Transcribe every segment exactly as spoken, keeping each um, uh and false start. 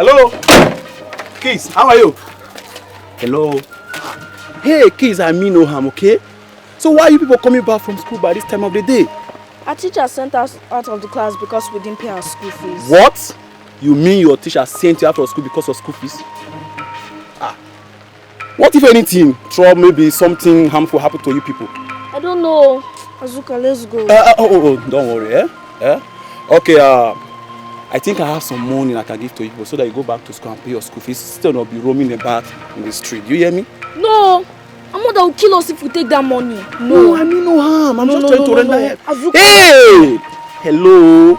Hello. Kids, how are you? Hello. Hey, kids, I mean no harm, okay? So why are you people coming back from school by this time of the day? Our teacher sent us out of the class because we didn't pay our school fees. What? You mean your teacher sent you out of school because of school fees? Ah. What if anything, trouble, maybe something harmful happened to you people? I don't know. Azuka, let's go. Uh, uh, oh, oh, oh, don't worry, eh? Eh? Okay, uh, I think I have some money I can give to you people so that you go back to school and pay your school fees. Still not be roaming about in the street. You hear me? No. My mother will kill us if we take that money. No, I mean no harm. I'm just trying to render help. Azuka. Hey! Hello.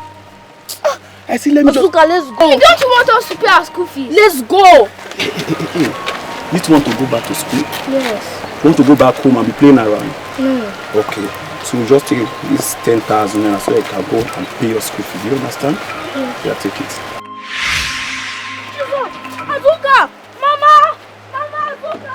Ah, I see, let me just Azuka, let's go. You don't want us to pay our school fees? Let's go. You two want to go back to school? Yes. You want to go back home and be playing around? No. Okay. So we just take this ten thousand naira so you can go and pay your school fees. Do you understand? Yeah, take it. Jesus! Azuka! Mama! Mama, Azuka!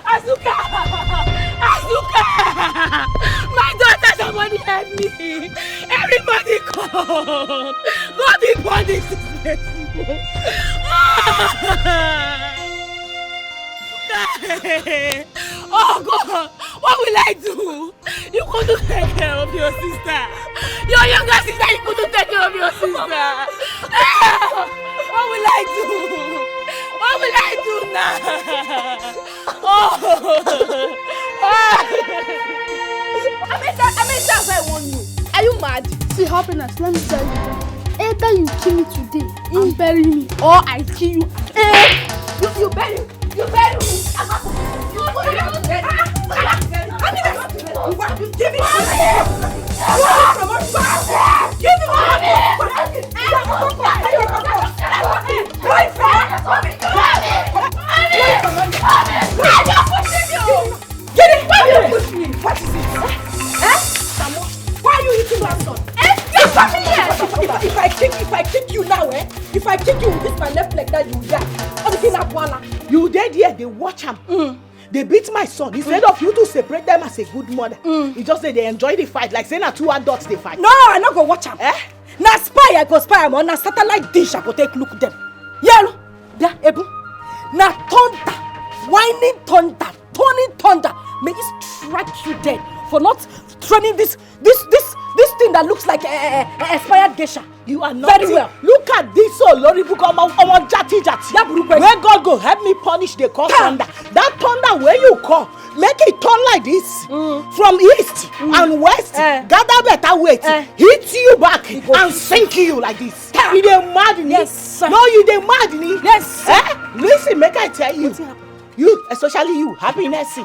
Azuka! Azuka! My daughter, somebody help me! Everybody come! God be punished this person! Oh God! What will I do? You couldn't take care of your sister. Your younger sister, you couldn't take care of your sister. Ah, what will I do? What will I do now? Oh. Ah. I mean, that, I mean, that's why I warn you. Are you mad? See, happiness, let me tell you. Either you kill me today and bury me, or I kill you. Eh? You, you bury, you bury me. You bury me. Give me money. Give me money. Get it! Why you push me? What is it? Eh? Why are you hitting my son? Eh? You're coming here. If, if, if I kick, if I kick you now, eh? If I kick you with this my left leg, that you die. Everything I wanna. You dey there, they watch am. Mm. They beat my son. Instead of you to separate them as a good mother, you just say they enjoy the fight, like say na two adults they fight. No, I no go watch am. Eh? Na spy I go spy am on, na satellite dish I go take look them. Yeah, no? Yeah, Ebu. Na thunder, whining thunder, turning thunder. May it strike you dead for not training this this this this thing that looks like a, a, a expired geisha. You are not very well. Look at this oloribuko ọmọ ọmọ jati jati. Ya burúkú ẹ. Where God go help me punish the cause thunder. That thunder where you call, make it turn like this. Mm. From east and west, eh, gather better weight, eh, hit you back and sink you like this. You dey mad ni? Yes, sir. No, you dey mad ni? Yes, sir. Eh? Listen, make I tell you. Wetin happen? You, especially you, Happiness,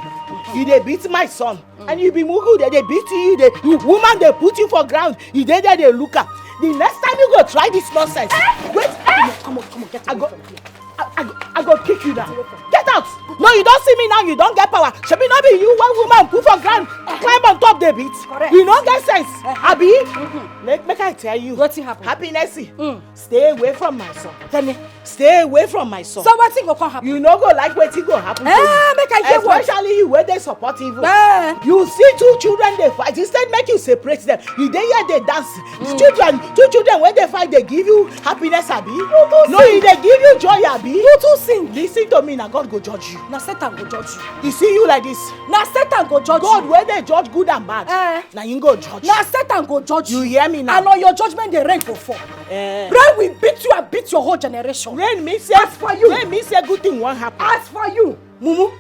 you dey beat my son. Mm. And you be mugu, they dey beat you, they, you, woman, they put you for ground. You dey there, they look am. The next time you go try this nonsense. Eh? Wait. Eh? Come on, come on, come on, get away from here. I go, I, I go, I go kick you down. Get out. No, you don't see me now, you don't get power. Shebi no be you when woman put for ground, climb on top the beat. Correct. You no get sense. Eh. Abi? Mm-hmm. Make, make I tell you. Wetin happen? Happiness. Mm. Stay away from my son. Tell me. Stay away from my son. So wetin go come happen? You no go like wetin go happen to you. Eh, make I hear what? Especially you wey dey support evil. Eh. You see two children dey fight. Instead make you separate them. You dey here dey dance. Mm. Children, two children wey dey fight dey give you happiness, abi? You too sing. No, e dey give you joy, abi? You too sing. Listen to me, na God go judge you. Na Satan go judge you. You see you like this. Na Satan go judge you. God wey dey judge good and bad. Eh. Na him go judge. Na Satan go judge you. You hear me now? And on your judgment, the rain go fall. Eh. Rain will beat you and beat your whole generation. Rain mean say, as for you, rain mean say good thing wan happen. As for you, Mumu,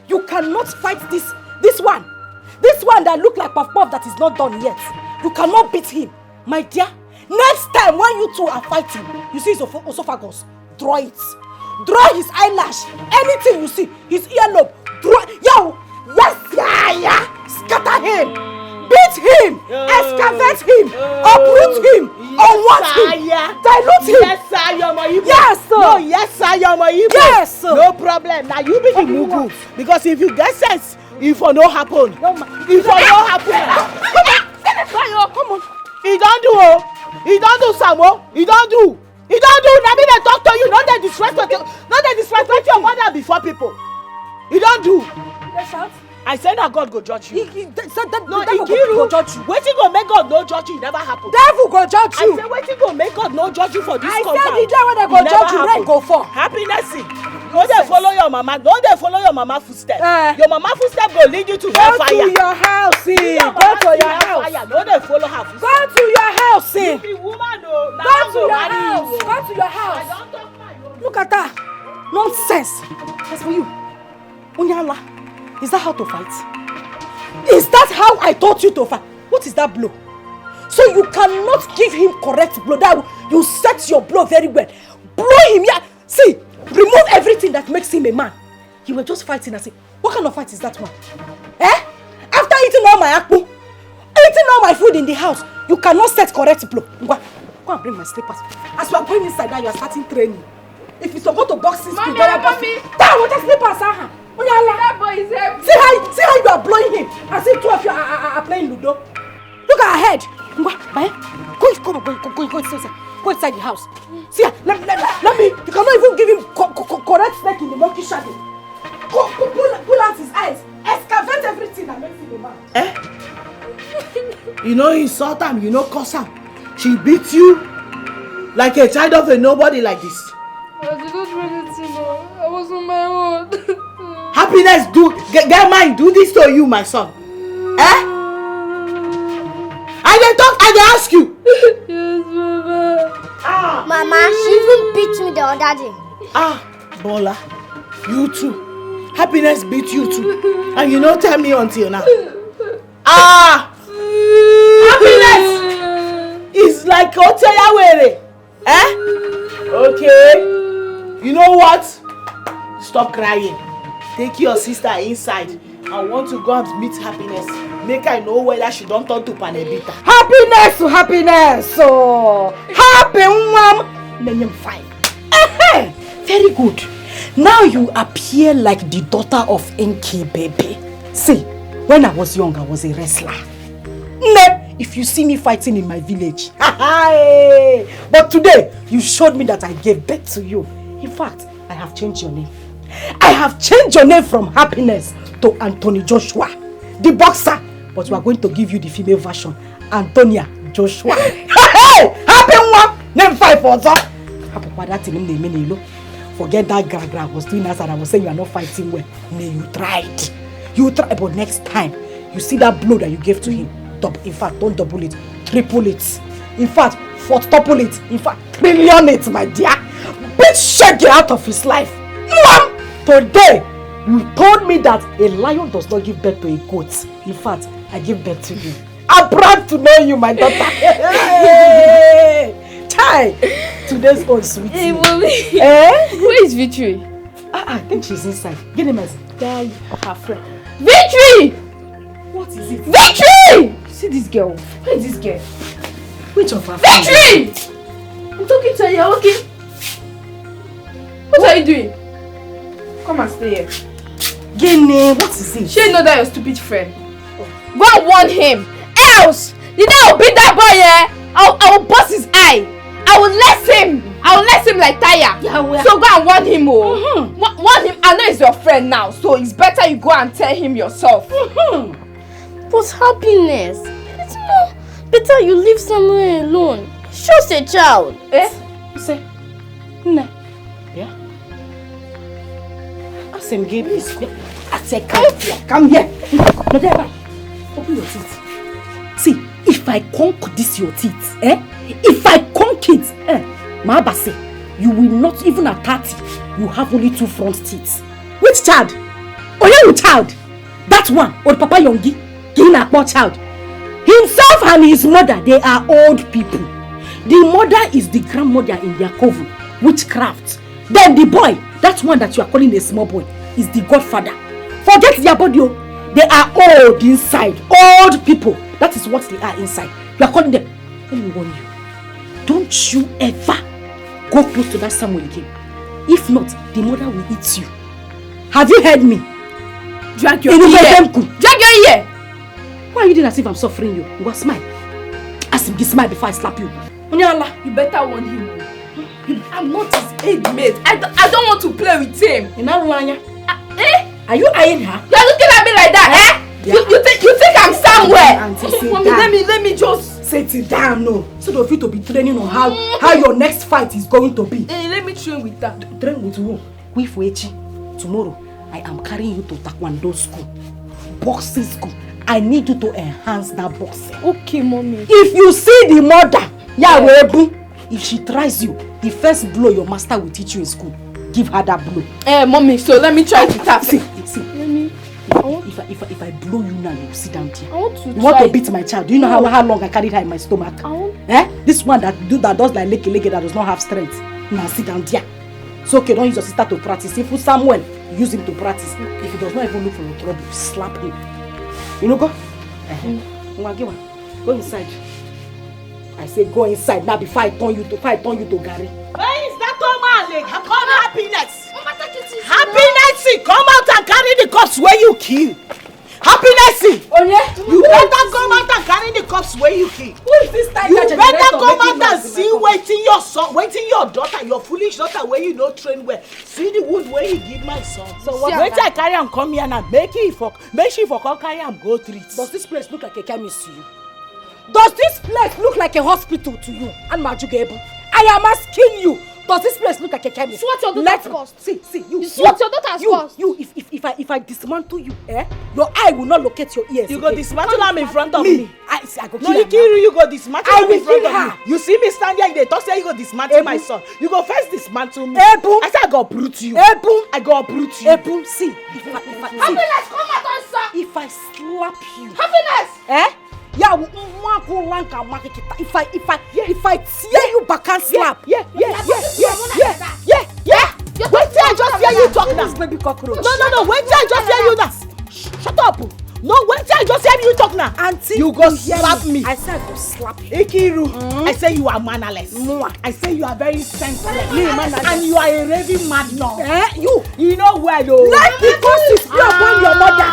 you cannot fight this, this one. This one that look like puff puff that is not done yet. You cannot beat him. My dear, next time when you two are fighting, you see his osoph-, esophagus, draw it. Draw his eyelash. Anything you see, his earlobe, draw. Yo, yes, yeah, yeah. Scatter him. Beat him. Yo. Excavate him. Yo. Uproot him. Yes, unwatch him. Sir, yeah. Dilute him. Yes, sir, you're my Igbo. Yes, sir. No, yes, sir, you're my Igbo. Yes, sir. No problem. Now you be the mugu. Because if you get sense, if for no happen. No, ma- if for no happen. Come on. Bayo, come on. He don't do, oh. He don't do, Samo. He don't do. He don't do. Na me dey talk to you. No dey disrespect. No dey disrespect your mother before people. He don't do. They shout. I say na God go judge you. He, he, that, that, No, the he devil kill go, you. go judge you. Wetin go make God no judge you? Never happen. Devil go judge I you. say wetin go make God no judge you for this I compound? said the day when they go It never judge you, rain happen. go fall. Happiness. No dey follow your mama. No dey follow your mama footstep. Eh. Your mama footstep go lead you to Go hellfire. to your house, eh. Your Go mama to still your house. hellfire. No dey follow her footstep. Go to your house, eh. You be woman o. Na Go man to go your marry house. you o. Go to your I house. don talk my own. Look at her. Nonsense. As for you, Onyala, is that how to fight? Is that how I taught you to fight? What is that blow? So you cannot give him correct blow. That you set your blow very well. Blow him, yeah. See, remove everything that makes him a man. You were just fighting and say, what kind of fight is that one? Eh? After eating all my akpu, eating all my food in the house, you cannot set correct blow. Ngwa, go and bring my slippers. As you are going inside now, you are starting training. If you support to boxing school, Mommy, don't Mommy. That water slippers, aha. Onyala. That boy is heavy. See how, see how you are blowing him. As if two of you are, are, are playing Ludo. Look at her head. Ngwa, bye. Go, go, go, go, go, go, inside, go inside the house. See, let, let, let me. You cannot even give him co- co- co- correct snake in the monkey shadow. Go, go pull, pull out his eyes. Excavate everything that makes him a man. Eh? You no insult am, you no curse am. She beat you like a child of a nobody like this. I did not do anything. No. I was on my own. Happiness do get, get mind do this to you, my son. Eh? I dey talk, I dey ask you. Yes, Mama. Ah. Mama, she even beat me the other day. Ah, Bola, you too. Happiness beat you too. And you no tell me until now. Ah! Happiness is like Oteyawere. Eh? Okay. You know what? Stop crying. Take your sister inside. I want to go and meet Happiness. Make I know whether she don't turn to Panebita. Happiness, Happiness. So happy, mom. Name fine. Ehe! Very good. Now you appear like the daughter of Enki Baby. See, when I was young, I was a wrestler. Ne, if you see me fighting in my village, but today you showed me that I gave birth to you. In fact, I have changed your name. I have changed your name from Happiness to Anthony Joshua, the boxer. But we are going to give you the female version, Antonia Joshua. Hey, happy one. Name five for Ozo. Happy that thing name me. Forget that gra gra was doing as I was saying you are not fighting well. Nay, you tried. You tried, but next time, you see that blow that you gave to him. Double, in fact, don't double it, triple it. In fact, quadruple it. In fact, trillion it, my dear. Beat Shaggy out of his life. Mwam! Today, you told me that a lion does not give birth to a goat. In fact, I give birth to you. I'm proud to know you, my daughter. Chai, today's own sweet. Hey, mommy. Eh? Where is Victory? Ah, I think she's inside. Get him as guy, her friend. Victory! What is it? Victory! See this girl. Where is this girl? Which of her friends? Victory! I'm talking to you, okay? What are you doing? Come and stay here. Gene, what is it? Shey you know that your stupid friend? Go and warn him. Else, the day I will beat that boy, eh? I will, I will bust his eye. I will lace him. I will lace him like tire. Yeah, well. So go and warn him, oh. Mm-hmm. Wa- Warn him. I know he's your friend now, so it's better you go and tell him yourself. Mm-hmm. But Happiness, it's more better you leave Samuel alone. He's just a child. Eh? You say, Nne. Yeah? As him gave this. I said, come here, come here. No, there, open your teeth. See, if I conk this your teeth, eh? If I conk it, eh? My Abba say, you will not even at thirty. You have only two front teeth. Which child? Oyewu child? That one, old Papa Yongi, Kina poor child. Himself and his mother, they are old people. The mother is the grandmother in their coven, witchcraft. Then the boy, that one that you are calling a small boy, is the godfather. Forget their body, oh. They are old inside. Old people. That is what they are inside. You are calling them. Let me warn you. Don't you ever go close to that Samuel again. If not, the mother will eat you. Have you heard me? Drag your Inu ear. Bedemku. Drag your ear. Why are you doing as if I'm suffering you? You are smile. Ask him this smile before I slap you. Onye ala, you better warn him. I'm not his age mate. I, d- I don't want to play with him. Ị na-alụ anya? Eh? Are you eyeing her? You're looking at me like that, eh? You, you think you think I'm somewhere? Auntie, sit Mommy, down. Let me let me just sit down, no. So of you to be training on how how your next fight is going to be. Eh, let me train with her. Train with who? Kwifuechi, tomorrow I am carrying you to taekwondo school, boxing school. I need you to enhance that boxing. Okay, mommy. If you see the mother, yeah, yeah. If she tries you, the first blow your master will teach you in school, give her that blow. Eh, mommy, so let me try to tap. See, see. Let me. If I, if I, if I, if I blow you now, you sit down there. I want to. You try. Want to beat my child? Do you know how, how long I carried her in my stomach? I want. Eh? This one that do that does like leke leke that does not have strength. Now sit down there. It's okay, don't use your sister to practice. If Samuel, use him to practice. If he does not even look for your trouble, slap him. You know, go. Uh-huh. Nwagiwa, go inside. I say go inside now before I turn you to before I turn you to Gary. Where is that old man? Come happiness. Happiness, come out and carry the corpse where you kill. Happiness! Onye? You better come out and carry the corpse where you keep. Who is this tiger? You better come out and see wetin your son, wetin your daughter, your foolish daughter where you no train well. See the wound where he give my son. So what? Wait till I carry am come here now. Make he for, make she for come carry am go treat. Does this place look like a chemist to you? Does this place look like a hospital to you? And Majugebu, I am asking you, does this place look like a chemist? So what's your daughter's cause? See, see, you. You see what your daughter's cause? You, if, if, if I, if I dismantle you, eh, your eye will not locate your ears. You go dismantle am in front of me. I, see, I go kill her. No, you kill you go dismantle am in front of me. You see me stand here, you dey talk say you go dismantle my son. You go first dismantle me. Ebu. I say I go uproot you. Ebu. I go uproot you. Ebu, see, if I, if I, see, Happiness, come out and sir. If I slap you. Happiness. Eh? Yeah, nwa ko lanka nwa kikita. If I, if I, if I tear you back and slap. Yeah, yeah, yeah, yeah, yeah, yeah, yeah. Wait till I just hear you talk now. This baby cockroach. No, no, no. Wait till I just hear you now. Sh- Shut up. No, wait till I just hear you talk now. Auntie, you go slap me. I said go slap you. Ikiru, I say you are mannerless. I say you are very senseless. Me mannerless. And you are a raving madman. Eh, you. You know well o. Let the gossip be upon your mother.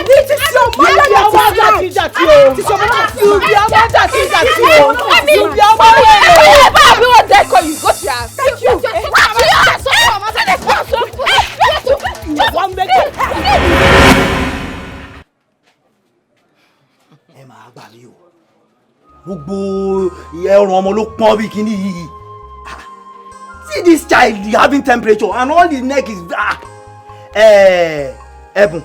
It is your mother that is right. It is your mother. You be your mother that is right o. You be your mother. Thank you. You wan make ẹ máa gbà mí o. Gbogbo ọrùn ọmọ ló pọ́n bí kíní yìí. Ah, see this child having temperature and all his neck is ah. Eh, Ẹ̀bùn,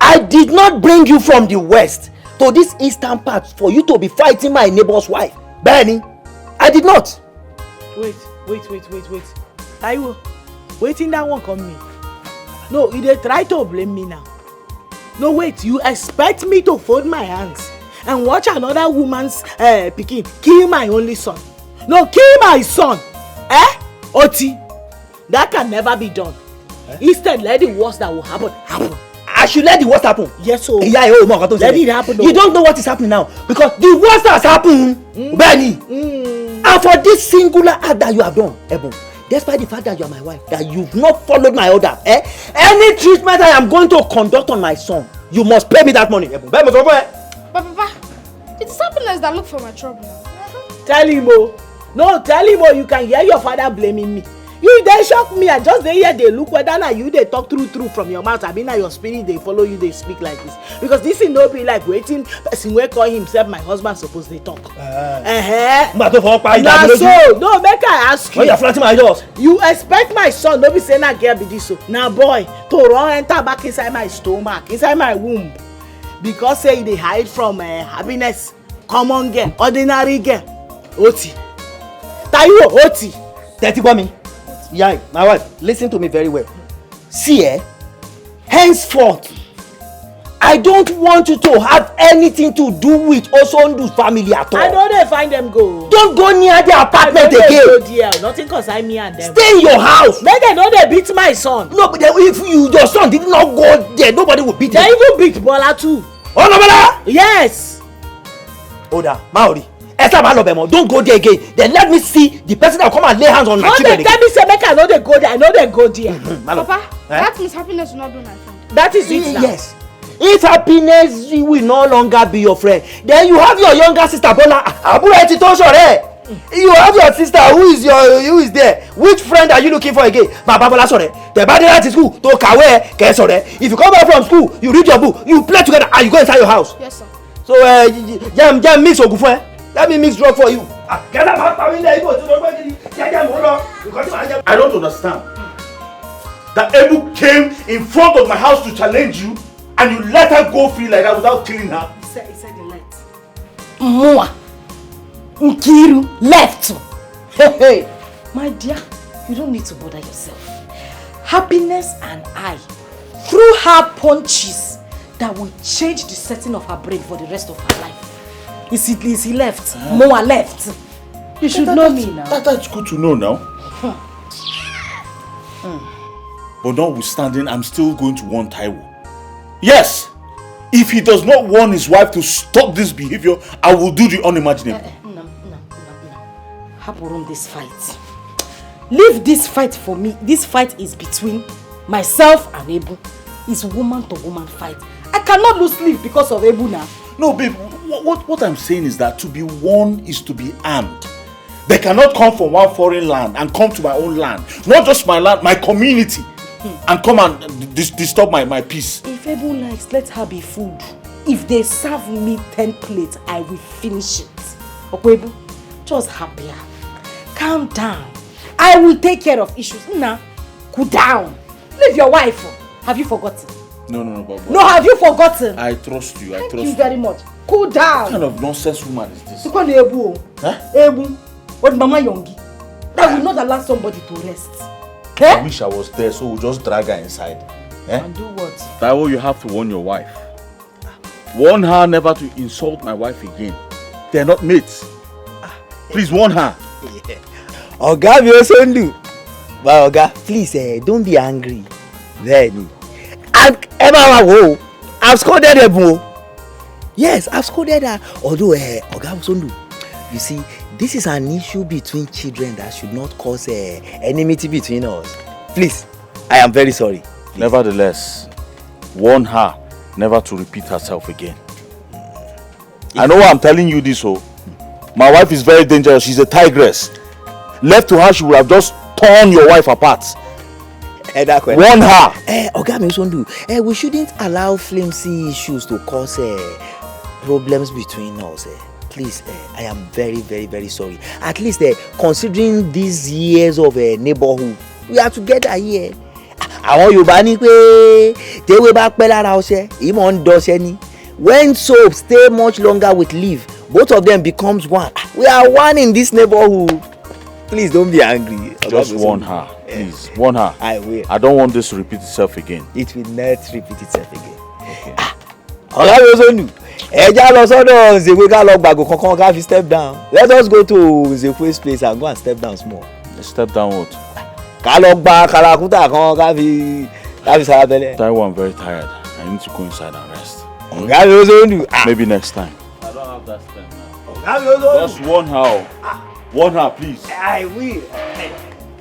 I did not bring you from the west to this eastern part for you to be fighting my neighbor's wife. Bẹ́ẹ̀ni, I did not. Wait, wait, wait, wait, wait. Taiwo, wetin that one come mean? No, you dey try to blame me now. No, wait, you expect me to fold my hands and watch another woman's uh, pikin kill my only son? No, kill my son. Eh? Oti, that can never be done. Eh? Instead, let the worst that will happen happen. I should let the worst happen. Yes, so ìyá ẹ̀ ò mọ nǹkan tó ń ṣẹlẹ̀. Let it happen. You don't know what is happening now because the worst has happened. Mm. Bẹ́ẹ̀ni. Mm. And for this singular act that you have done, Ẹ̀bùn, despite the fact that you are my wife, that you've not followed my order, eh? Any treatment I am going to conduct on my son, you must pay me that money. Ẹ̀bùn, bẹ́ẹ̀ mo sọ fún ẹ. But Papa, it is happiness that look for my trouble. Tell him o. No, tell him o. You can hear your father blaming me. You dey shock me. I just dey here dey look whether na you dey talk true true from your mouth, abi na your spirit dey follow you dey speak like this. Because this thing no be like wetin person wey call himself my husband suppose dey talk. Uh-huh. Ngba to fọwọ́ pa ìdá lójú. Na so, no, make I ask you. When you are flaunting my doors. You expect my son, no be say na girl be this o. Na boy to run enter back inside my stomach, inside my womb. Because say e dey hide from uh, happiness. Common girl, ordinary girl. Oti. Taiwo, Oti. Tẹ́tí gbọ́ mi. Yai, my wife, listen to me very well. See, eh? Henceforth, I don't want you to have anything to do with Osondu family at all. I no dey find them go. Don't go near their apartment again. I no dey go there. Nothing concern me and them. Stay in your house. Make dem no dey beat my son. No, but if you, your son did not go there, nobody would beat him. They even beat Bola too. Honourable! Yes. Oda, Maori, ẹ sábà lọ bẹ̀ mọ́. Don't go there again. Then let me see the person that come and lay hands on my children again. No dey tell me say make I no dey go there. I no dey go there. Papa, that means happiness will not be my friend. That is it now. Yes. If Happiness will no longer be your friend, then you have your younger sister Bola. Àbúrò ẹ ti tó ṣọ̀rẹ́. You have your sister who is your who is there. Which friend are you looking for again? Bàbá Bola ṣọ̀rẹ́. Tẹ́ bá dé láti school tó kàwé ẹ kẹ́ ṣọ̀rẹ́. If you come back from school, you read your book, you play together and you go inside your house. Yes, sir. So uh, jam jam mix oògùn fún ẹ. Let me mix drug for you. Ah, kẹ́lá máa pa mí lẹ́yìn bó ti lọ gbé kiri. Jẹ́jẹ́ mò ń lọ. Nǹkan tí màá jẹ. I don't understand that Ebu came in front of my house to challenge you and you let her go free like that without killing her. He said, he said he left. Mua. Nkiru left. Hey, hey. My dear, you don't need to bother yourself. Happiness and I threw her punches that will change the setting of her brain for the rest of her life. Is he, is he left? Huh? Moa left. You should know me now. That, that's good to know now. But notwithstanding, I'm still going to warn Taiwo. Yes! If he does not warn his wife to stop this behavior, I will do the unimaginable. Eh, eh, no, no, no, no. Hapụrụ m this fight. Leave this fight for me. This fight is between myself and Ebu. It's woman to woman fight. I cannot lose sleep because of Ebu now. No, babe, what, what, what I'm saying is that to be warned is to be armed. They cannot come from one foreign land and come to my own land, not just my land, my community, and come and dis- disturb my, my peace. If Ebu likes, let her be food. If they serve me ten plates, I will finish it. Okwebu, just happy. Calm down. I will take care of issues. Now, cool down. Leave your wife. Have you forgotten? No, no, no, but, but No, have you forgotten? I trust you. I Thank trust you very much. Cool down. What kind of nonsense woman is this? Tukwa na Ebu o. Huh? Ebu. What Mama Yongi? That will not allow somebody to rest. I Eh? wish I was there, so we'll just drag her inside. Eh? And do what? Taiwo, you have to warn your wife. Warn her never to insult my wife again. They're not mates. Please warn her. Ọ̀gá mi Osondu. But Ọ̀gá, please, eh, don't be angry. Bẹ́ẹ̀ni. And ẹ máa wá wò ó. I've scolded Ebu o. Yes, I've scolded her. Although, eh, Ọ̀gá Osondu, you see, this is an issue between children that should not cause eh, enmity between us. Please, I am very sorry. Nevertheless, warn her never to repeat herself again. I know why I'm telling you this, oh. My wife is very dangerous. She's a tigress. Left to her, she would have just torn your wife apart. Ẹ dákun, ẹ Warn her. Eh, Ọ̀gá mi Osondu, eh, we shouldn't allow flimsy issues to cause eh, problems between us. Eh. Please, eh, I am very, very, very sorry. At least, eh, considering these years of eh, neighborhood, we are together here. Àwọn Yorùbá ní pé téwé bá pẹ́ lára ọṣẹ, ìmọ̀ ń dọṣẹ ni. When soap stay much longer with leaf, both of them becomes one. We are one in this neighborhood. Please don't be angry. Just warn her, please. Warn her. I will. I don't want this to repeat itself again. It will not repeat itself again. Okay. Ọ̀gá mi Osondu, ẹ já lọ sọ́dọ̀ Nzekwe ká lọ gbàgò kankan ká fi step down. Let us go to Nzekwe's place and go and step down small. Step down what? Ká lọ gba kàràkútà kan ká fi ká fi sára bẹ́lẹ̀. Taiwo, I'm very tired. I need to go inside and rest. Ọ̀gá mi Osondu. Ah. Maybe next time. I don't have that strength now. Ọ̀gá mi Osondu. Just warn her. Warn her, please. I will.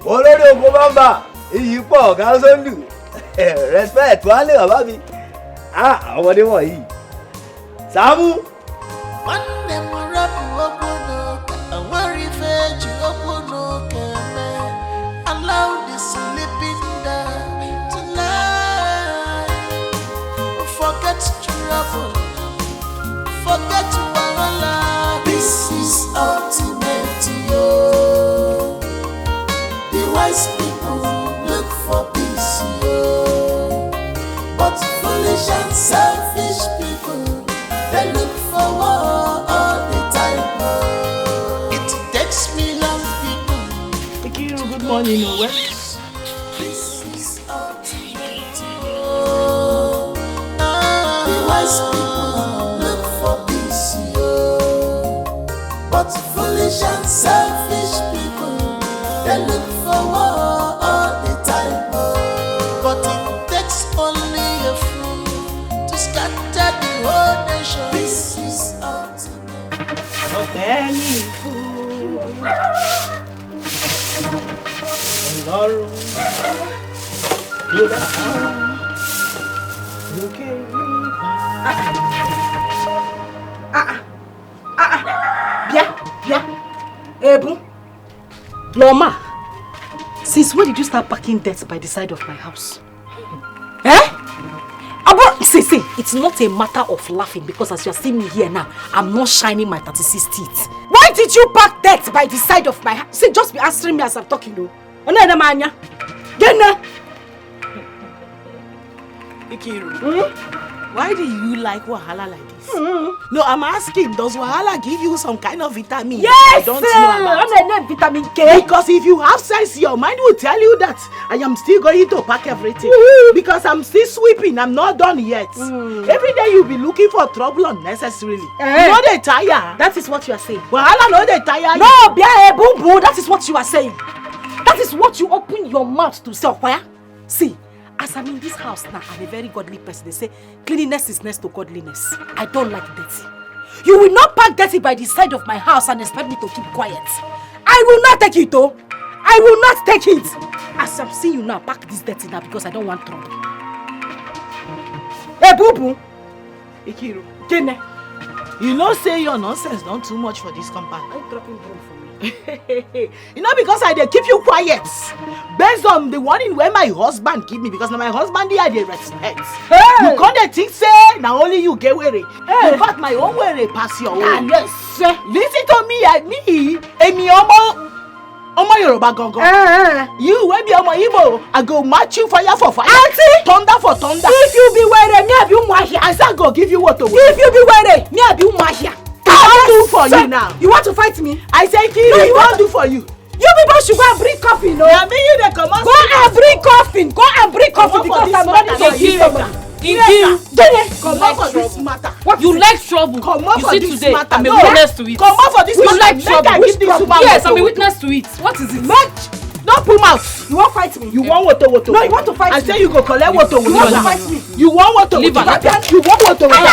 Olórí oko bá ń bà, iyì pọ̀ Ọ̀gá Osondu. Respect, wọ́n á lè bàbá mi. Ah, àwọn ọmọdé wọ̀nyí. Sàámú. Nwanne m, rapụ okwu n'ụka, o nwere ife eji okwu n'ụka eme. Allow the sleeping down tonight. Forget trouble, forget wahala. This is ultimate, yo. The wise people look for peace, yo. But foolish and selfish people, they look for war all the time, oh. It takes me long, people. Thank you. Good morning, Owe. This is ultimate, oh. The wise people look for peace, yo. But foolish and selfish people, they look for war all the time, oh. But it takes only a fool to scatter the whole nation. This is ultimate. Ọ̀gbẹ́ni fún Ọlọ́run ló dá lókè rí. Ah, ah, ah, ah. Bia, bia. Ebu. Loma, since when did you start packing dirt by the side of my house? Eh? Abo, see, see, it's not a matter of laughing because as you are seeing me here now, I'm not shining my thirty-six teeth. Why did you pack dirt by the side of my house? See, just be answering me as I'm talking, though. Ona ene m anya. Gene? Ikiru, hmm? Why do you like wahala like this? Hmm. No, I'm asking, does wahala give you some kind of vitamin? Yes, I don't know about. I'm a vitamin K. Because if you have sense, your mind will tell you that I am still going to pack everything. Mm-hmm. Because I'm still sweeping, I'm not done yet. Mm. Every day you'll be looking for trouble unnecessarily. Eh. You know they tire. That is what you are saying. Wahala no they tire. No, Bia Ebubu, that is what you are saying. That is what you open your mouth to say, Okoya. See, as I'm in this house now, I'm a very godly person. They say cleanliness is next to godliness. I don't like dirty. You will not pack dirty by the side of my house and expect me to keep quiet. I will not take it, oh. I will not take it. As I'm seeing you now, pack this dirty now because I don't want trouble. Hey, boo boo. Ikiru. Gene. You know say your nonsense don too much for this compound. Are you dropping broom for me? You know, because I dey keep you quiet. Based on the warning wey my husband give me, because na my husband dey I dey respect. Hey! You come dey think say na only you get were. Hey! In fact, my own were pass your own. Ah, yes, sir. Listen to me, I, me, Emi Omo, Omo Yoruba gangan. Eh, eh. You wey be Omo Igbo, I go match you fire for fire. Auntie! Thunder for thunder. If you be were, me I be Umuahia. I say I go give you woto woto. If you be were, me I be Umuahia. I wan do for you now. You want to fight me? I say kill you. No, you want to do for you. You people should go and bring coffin, no? Na me you dey comot. Go and bring coffin. Go and bring coffin because I'm ready to kill somebody. Ikiru. Gene. Comot for this matter. You like trouble. You see today, I'm a witness to it. Comot for this matter. You like trouble. Yes, I'm a witness to it. What is it? Don't pull mouth. You wan fight me? You wan woto woto? No, you want to fight me? I say you go collect woto woto. You want to fight me? You wan woto woto? Leave am. You wan woto woto?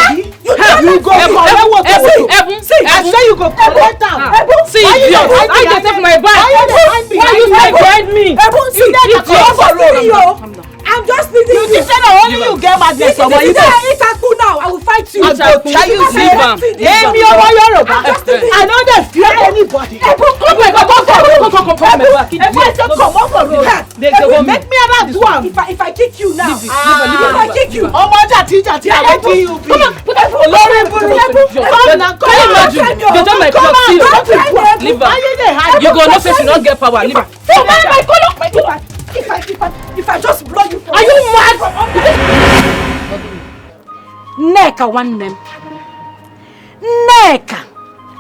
You go collect woto woto. Ebu, Ebu, see, I say you go collect am. Ebu, see, idiot. How you take my bag? Why you dey behind me? Ebu, see, you dey comot for road. I'm just leaving you. You think say na only you get madness for my. If I eat akpu now, I will fight you. I go tell you, leave am. Emi Omo Yoruba. I'm just leaving you. I no dey fear anybody. Ebu, come, come, come, come, come, come, come, come, come. Ebu, I say comot for road. They, they go make me ever do am. If I, if I kick you now, leave it, leave it, leave it, if I kick you. Omo jati jati, I wetin you be? Come on, put that phone. Olori burúkú. Come now, come on. Can you imagine? They don't like your team. Leave her. Why you dey hide? You go know say she no get power. Leave her. Oh my, my color, my color. If I, if I, if I just blow you. Are you mad? Nneka nwanne m. Nneka!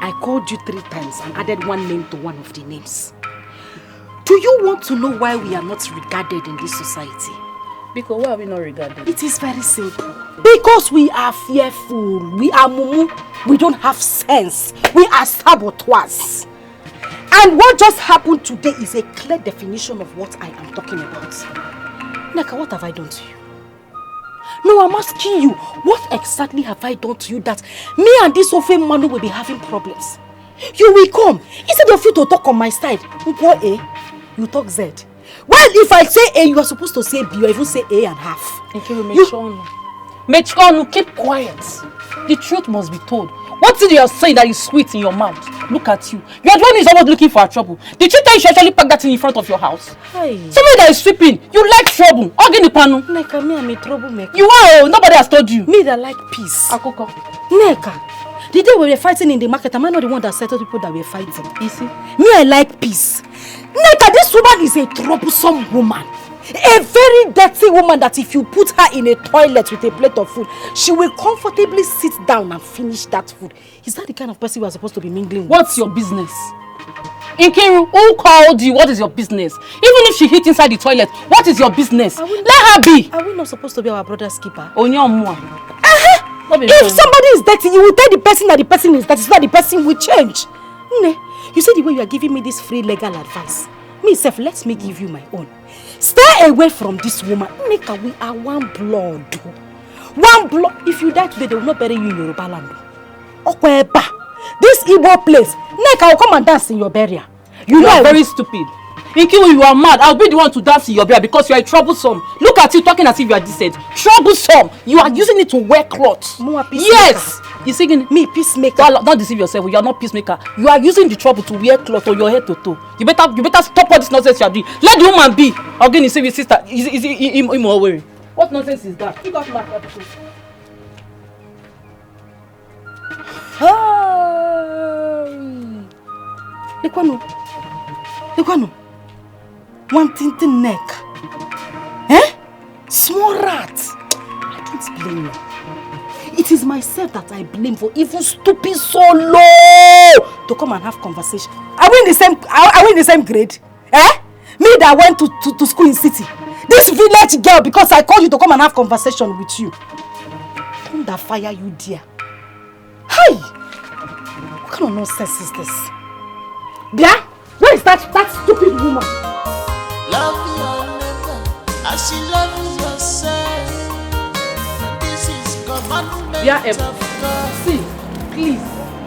I called you three times and added one name to one of the names. Do you want to know why we are not regarded in this society? Biko, why are we not regarded? It is very simple. Because we are fearful, we are mumu, we don't have sense, we are saboteurs. And what just happened today is a clear definition of what I am talking about. Nneka, what have I done to you? No, I'm asking you, what exactly have I done to you that me and this Ofe Manu will be having problems? You will come. Instead of you to talk on my side, Nkwo A, you talk Z. Well, if I say A, you are supposed to say B or even say A and half. Nkiru, you mechie ọnụ. Mechie ọnụ, keep quiet. The truth must be told. What thing you are saying that is sweet in your mouth? Look at you. You are the one who is always looking for trouble. Did she tell you she actually packed that thing in front of your house? Hi. Somebody that is sweeping. You like trouble. Ogini panu. Nneka, me, I'm a troublemaker. You are, oh, nobody has told you. Me that like peace. Akụkọ. Nneka, the day we were fighting in the market, am I not the one that settled people that were fighting? You see? Me, I like peace. Nneka, this woman is a troublesome woman. A very dirty woman that if you put her in a toilet with a plate of food, she will comfortably sit down and finish that food. Is that the kind of person we are supposed to be mingling with? What's your business? Nkiru, who called you? What is your business? Even if she hid inside the toilet, what is your business? Let her be. Are we not supposed to be our brother's keeper? Onye ọmụa. If somebody is dirty, you will tell the person that the person is dirty so that the person will change. Nne, you see the way you are giving me this free legal advice? Me sef, let me give you my own. Stay away from this woman. Nneka, we are one blood. One blood. If you die today, they will not bury you in Yoruba land. Okwa ebe a. This Igbo place. Nneka will come and dance in your burial. You are very stupid. Nkiru, you are mad. I'll be the one to dance in your bed because you are troublesome. Look at you talking as if you are decent. Troublesome. You are using it to wear cloth. Mama, peacemaker. Yes. You singing me peacemaker. Don't, don't deceive yourself. You are not peacemaker. You are using the trouble to wear cloth on your head to toe. You better, you better stop all this nonsense you are doing. Let the woman be. Again, you see your sister. Is, is, is, is, is, what nonsense is that? You got mad. Hey! Lekwanu. Lekwanu. One tintin neck. Eh? Small rat. I don't blame you. It is myself that I blame for even stooping so low to come and have conversation. Are we in the same, are, are we in the same grade? Eh? Me that went to, to, to school in city. This village girl, because I called you to come and have conversation with you. Come that fire you dear. Hi! What kind of nonsense is this? Bia, where is that, that stupid woman? Love your neighbor as you love yourself. This is commandment. Bia, Ebu, of God. See, please,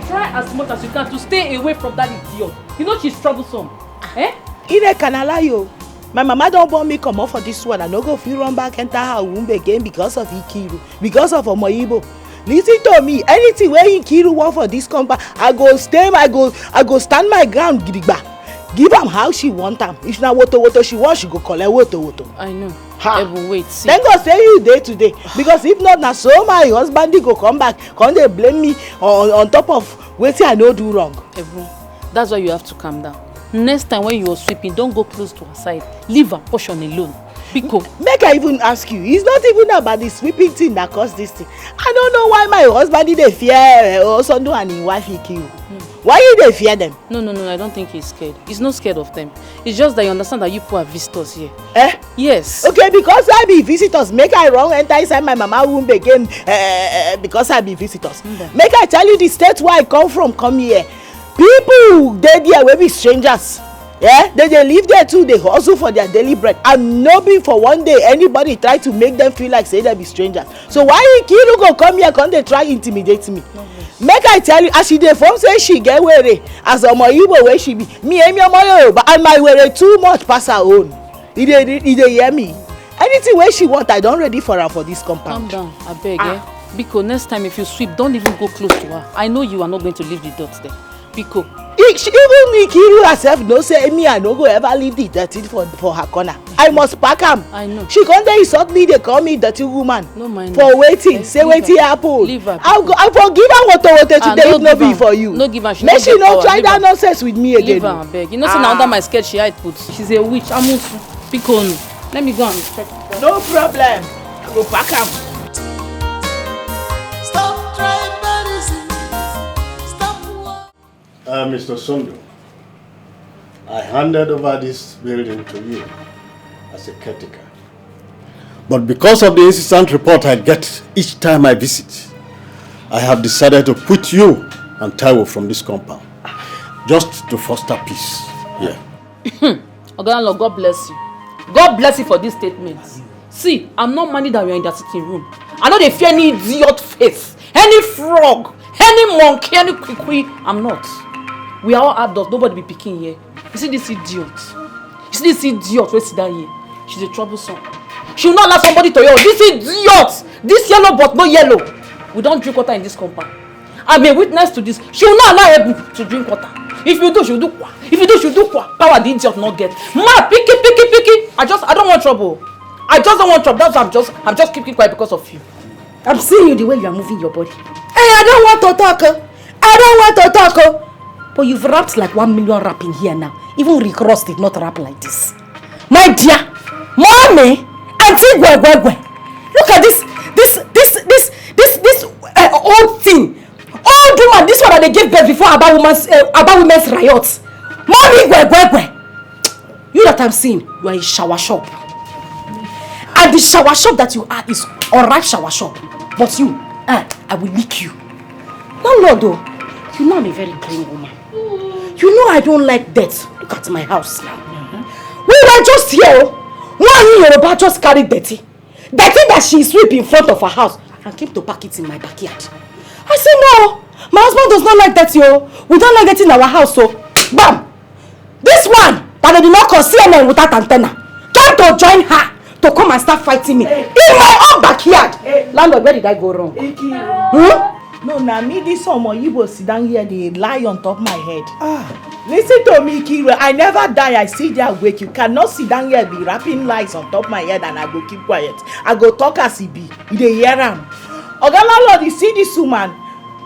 try as much as you can to stay away from that idiot. You know she's troublesome. Eh? Ire kanala yo. My mama don born me comot for this one. I no go fit run back enter her womb again because of Nkiru, because of Omoyibo. Listen to me. Anything wey Nkiru want for this compound, I go stay. I go, I go stand my ground gidigba. Give am how she want am. If na woto woto she want, she go collect woto woto. I know. Ha. Ebu, wait, see. Thank God say you dey today, because if not, na so my husband go come back, come dey blame me on, on top of wetin I no do wrong. Ebu, that's why you have to calm down. Next time when you are sweeping, don't go close to her side. Leave her portion alone. Biko. Make I even ask you, it's not even about the sweeping thing that caused this thing. I don't know why my husband dey fear, uh, Osondu and his wife Nkiru. Why you dey fear them? No, no, no, I don't think he's scared. He's not scared of them. It's just that you understand that you people are visitors here. Eh? Yes. Okay, because I be visitors, make I run enter inside my mama womb again, eh, eh, eh, because I be visitors. Mba. Make I tell you the state where I come from, come here. People dey there wey be strangers. Yeah, they dey live there too, dey hustle for their daily bread. And no be for one day anybody try to make them feel like say they be strangers. So why Nkiru go come here, come dey try intimidate me? Make I tell you, as she dey form say she get were, as Omoyibo wey she be, me, emi Omo Yoruba, and my were too much pass her own. E dey, e dey hear me. Anything wey she want, I don ready for am for this compound. Calm down, abeg, eh? Biko, next time if you sweep, don't even go close to her. I know you are not going to leave the dirt there. Biko. E, she, even Nkiru herself know say me, I no go ever leave the dirty for, for her corner. I must pack am. I know. She come dey insult me, dey call me dirty woman. No mind her. For wetin? Eh, say wetin happen. Leave her. I go, I for give her woto woto today if no be for you. No give her. Make she no try that nonsense with me again. Leave her, abeg. You know say na under my skirt she hide put. She's a witch. Amusu. Biko, let me go and check. No problem. I go pack am. Stop tribalism. Stop war. Uh, Mister Sondo, I handed over this building to you as a caretaker. But because of the incessant report I get each time I visit, I have decided to put you and Taiwo from this compound, just to foster peace here. Oga landlord, God bless you. God bless you for this statement. See, I'm not married and you're in the sitting room. I no dey fear any idiot face, any frog, any monkey, any kwikwi. I'm not. We are all adults. Nobody be pikin here. You see this idiot? You see this idiot wey sit down here? She's a troublesome. She will not allow somebody to yell. This idiot, this yellow but no yellow. We don't drink water in this compound. I'm a witness to this. She will not allow Ebu to drink water. If you do, she'll do kwa. If you do, she'll do kwa. Power the idiot not get. Ma, picky, picky, picky. I just, I don't want trouble. I just don't want trouble. That's why I'm just, I'm just keeping quiet because of you. I'm seeing you the way you are moving your body. Hey, I don't want to talk. Oh. I don't want to talk. Oh. But you've wrapped like one million wrap in here now. Even Rick Ross did not wrap like this. My dear, mommy, auntie Gwegwegwe, look at this, this, this, this, this, this uh, old thing. Old woman, this one that they gave birth before about women's, uh, about women's riot. Mommy Gwegwegwe. You that I'm seeing, you are a shower shop. And the shower shop that you are is unripe shower shop. But you, uh, I will lick you. Landlord, oh, you know I'm a very clean woman. You know I don't like dirt. Look at my house now. We were just here. Oh. One Yoruba just carried dirty. Dirty that she sweep in front of her house and came to pack it in my backyard. I said, no, my husband does not like dirty. Oh. We don't like dirty in our house. So, bam! This one, That they did not conceal men without antenna. Came to join her to come and start fighting me in my own backyard. Landlord, where did I go wrong? Hmm? No, na me this some Igbo sit down here dey lie on top my head. Ah. Listen to me, Kiro. I never die. I still dey awake. You cannot sit down here be wrapping lies on top my head and I go keep quiet. I go talk as e be. You dey hear am? Oga landlord, you see this woman?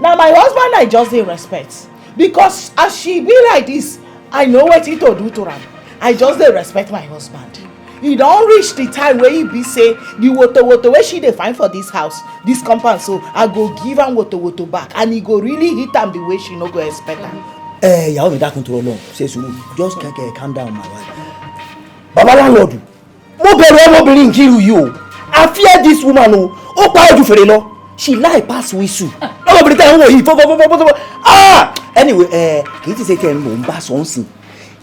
Na my husband I just dey respect. Because as she be like this, I know wetin to do to am. I just dey respect my husband. E don reach the time wey e be say the woto woto wey she dey find for this house, this compound, so I go give am woto woto back and e go really hit am the way she no go expect am. Eh, ìyàwó mi, dákun, tó Ọlọ́run, ṣe sùúrù, just kẹ̀kẹ́, calm down, my wife. Baba landlord, mo bẹ̀rù ọmọbìnrin Nkiru yìí o. I fear this woman o. Ó pa ojú fèrè lọ. She lie pass whistle. Ọmọbìnrin tẹ́ ń wò yìí, fọ́fọ́fọ́fọ́. Ah! Anyway, eh, kì í ti ṣe tẹ́ ń mò ń bá sọ ń sìn.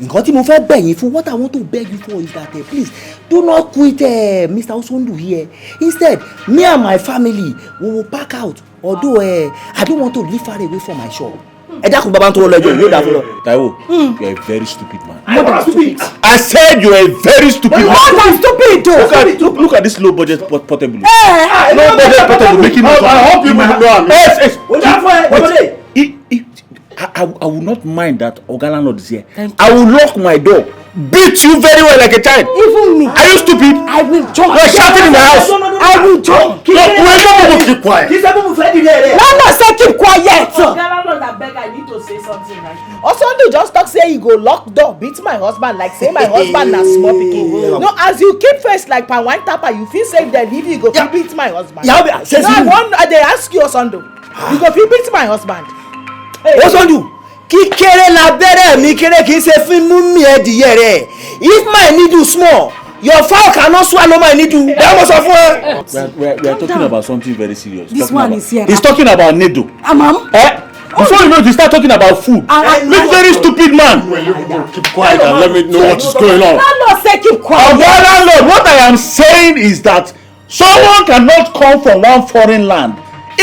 Nǹkan tí mo fẹ́ bẹ̀ yín fún, what I want to beg you for is that, eh, please, do not quit, eh, Mister Osondu here. Instead, me and my family, we will pack out. Although, eh, I don't want to live far away from my shop. Ẹ dákun, bàbá ń tọrọ lẹ́jọ́, yóò dá fún lọ. Taiwo, you are a very stupid man. More than stupid. I said you are a very stupid man. More than stupid o. Look at, look, look at this low budget pot-, portable. Eh. Low budget portable making noise. I hope you know am. Yes, yes. Wait, wait. If, if, I, I, I will not mind that Oga landlord is here. Thank you. I will lock my door, beat you very well like a child. Even me. Are you stupid? I will jump. You are shouting in my house. I will jump. No, wait, no, no, no, keep quiet. Landlord say keep quiet. Oga landlord, abeg, I need to say something right now. Osondu just talk say he go lock door, beat my husband like say my husband na small pikin. Yeah. No, as you keep face like palm wine tapper, you feel say if dem leave you, you go fit beat my husband. Yeah, yeah, no, I wan, I dey ask you, Osondu. You go fit beat my husband. Hey. Osondu, kíkéré labẹ́rẹ́ mi kéré, kì í ṣe fún mú mi ẹ̀dìyẹ rẹ̀. If my needle small, your fowl cannot swallow my needle. Bẹ́ẹ̀ mo sọ fún ẹ. We are, we are, we are talking about something very serious. This one is here. He's talking about needle. Amam. Eh? Before you know, they start talking about food. This very stupid man. Well, you people keep quiet and let me know what is going on. Landlord say keep quiet. Oga landlord, what I am saying is that someone cannot come from one foreign land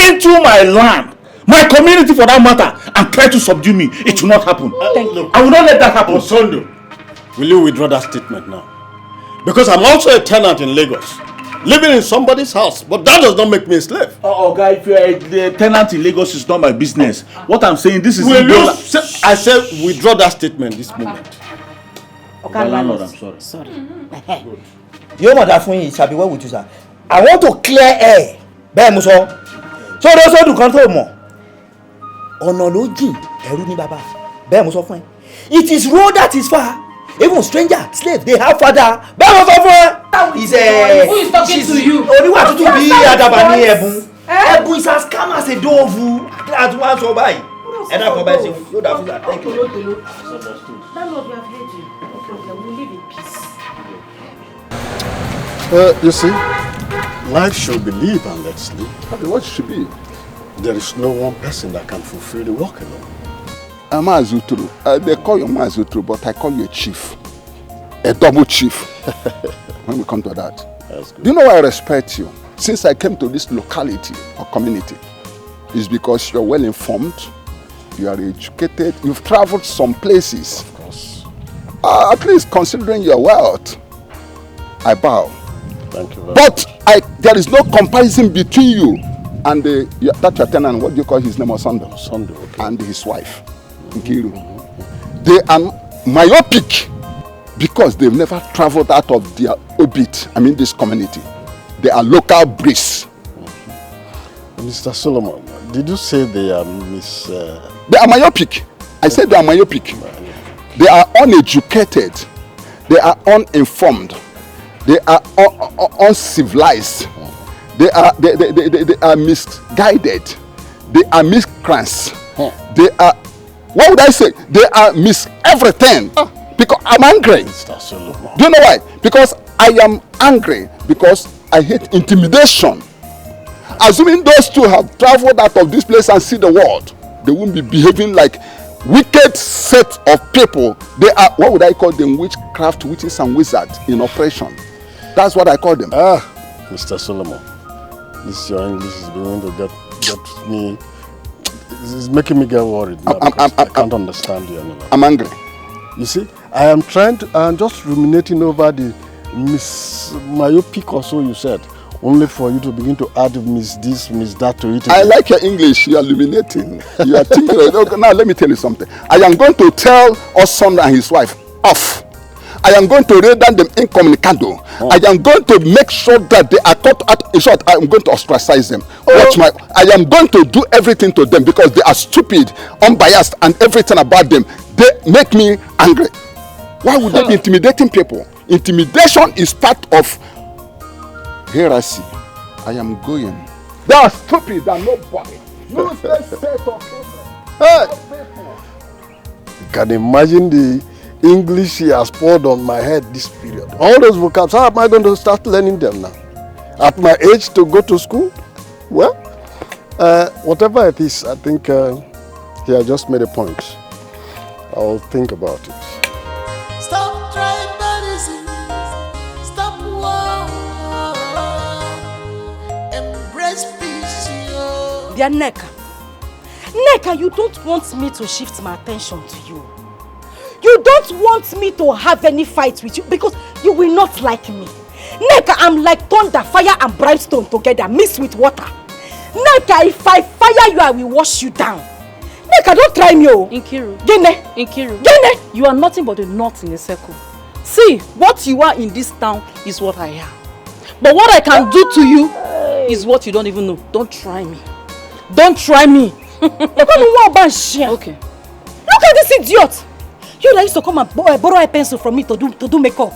into my land, my community for that matter, and try to subdue me. It will not happen. Thank you. I will not let that happen. Osondu, will you withdraw that statement now? Because I'm also a tenant in Lagos, living in somebody's house, but that does not make me a slave. Oh, oh, guy, if you're a, a tenant in Lagos, it's not my business. What I'm saying, this is Will you illegal. Say, I said withdraw that statement this moment. Okay, landlord, I'm sorry. Sorry. Yóò mọ̀ dá fún yín, it shall be well with you, sir. I want to clear air. Bẹ́ẹ̀ mo sọ. Sódò sódù kan tó mọ̀. Ọ̀nà ló jìn, ẹ̀rù ni bàbá. Bẹ́ẹ̀ mo sọ fún ẹ. It is road that is far. Even stranger, slave, they have father. Bẹ́ẹ̀ mo sọ fún ẹ. Who is talking to you? Oníwà tútù bí àdàbà ní ẹ̀bùn. Ẹ̀bùn is as calm as a dove. Àti wọ́n á sọ báyìí. Ẹ dákun, báyìí ṣe yóò dá fún wa. Thank you. Landlord, we have heard you. No problem. We live in peace. Uh, you see, life should be lived and let's live. That is what it should be. There is no one person that can fulfill the work alone. Uh, Maazị Uturu, uh, they call you Maazị Uturu, but I call you a chief. A double chief. When we come to that. That's good. Do you know why I respect you? Since I came to this locality or community, it's because you're well informed, you are educated, you've traveled some places. Of course. Uh, at least considering your wealth, I bow. Thank you very much. But I, there is no comparison between you and the, your, that your tenant, what do you call his name, Osondu? Osondu, okay. And his wife, Nkiru. They are myopic because they've never traveled out of their orbit, I mean this community. They are local breeds. Mister Solomon, did you say they are mis-, uh, They are myopic. I said they are myopic. They are uneducated. They are uninformed. They are un-, un-, uncivilized. They are, they, they, they, they, they are misguided. They are miscreants. Huh. They are, what would I say? They are mis-, everything. Ah. Because I'm angry. Mister Solomon. Do you know why? Because I am angry. Because I hate intimidation. Assuming those two have traveled out of this place and see the world, they won't be behaving like wicked set of people. They are, what would I call them? Witchcraft, witches and wizards in operation. That's what I call them. Ah, Mister Solomon, this your English is beginning to get, get me, it's making me get worried now. I'm, I'm, because I'm, I can't I'm, understand you anymore. I'm angry. You see, I am trying to, I am just ruminating over the mis-, myopic or so you said, only for you to begin to add miss this, miss that to it. I like your English. You are illuminating. You are thinking. Okay, now let me tell you something. I am going to tell Oson and his wife off. I am going to raid them incommunicado. I am going to make sure that they are cut out. In short, I am going to ostracize them. Watch my. I am going to do everything to them because they are stupid, unbiased, and everything about them. They make me angry. Why would they be intimidating people? Intimidation is part of heresy. I am going. They are stupid and nobody. Useless set of people. Hey! You can imagine the English he has poured on my head this period. All those vocabs, how am I going to start learning them now? At my age to go to school? Well, uh, whatever it is, I think uh, he has just made a point. I'll think about it. Stop tribalism. Stop war. Embrace peace, yo. Dear Nneka, Nneka, you don't want me to shift my attention to you. You don't want me to have any fight with you because you will not like me. Nneka, I'm like thunder, fire and brimstone together, mixed with water. Nneka, if I fire you, I will wash you down. Nneka, don't try me, oh. Nkiru. Gene. Nkiru. Gene. You are nothing but a knot in a circle. See, what you are in this town is what I am. But what I can do to you is what you don't even know. Don't try me. Don't try me. Look at the one bad share. Okay. Look at this idiot. You that used to come and bo- uh, borrow a pencil from me to do to do makeup.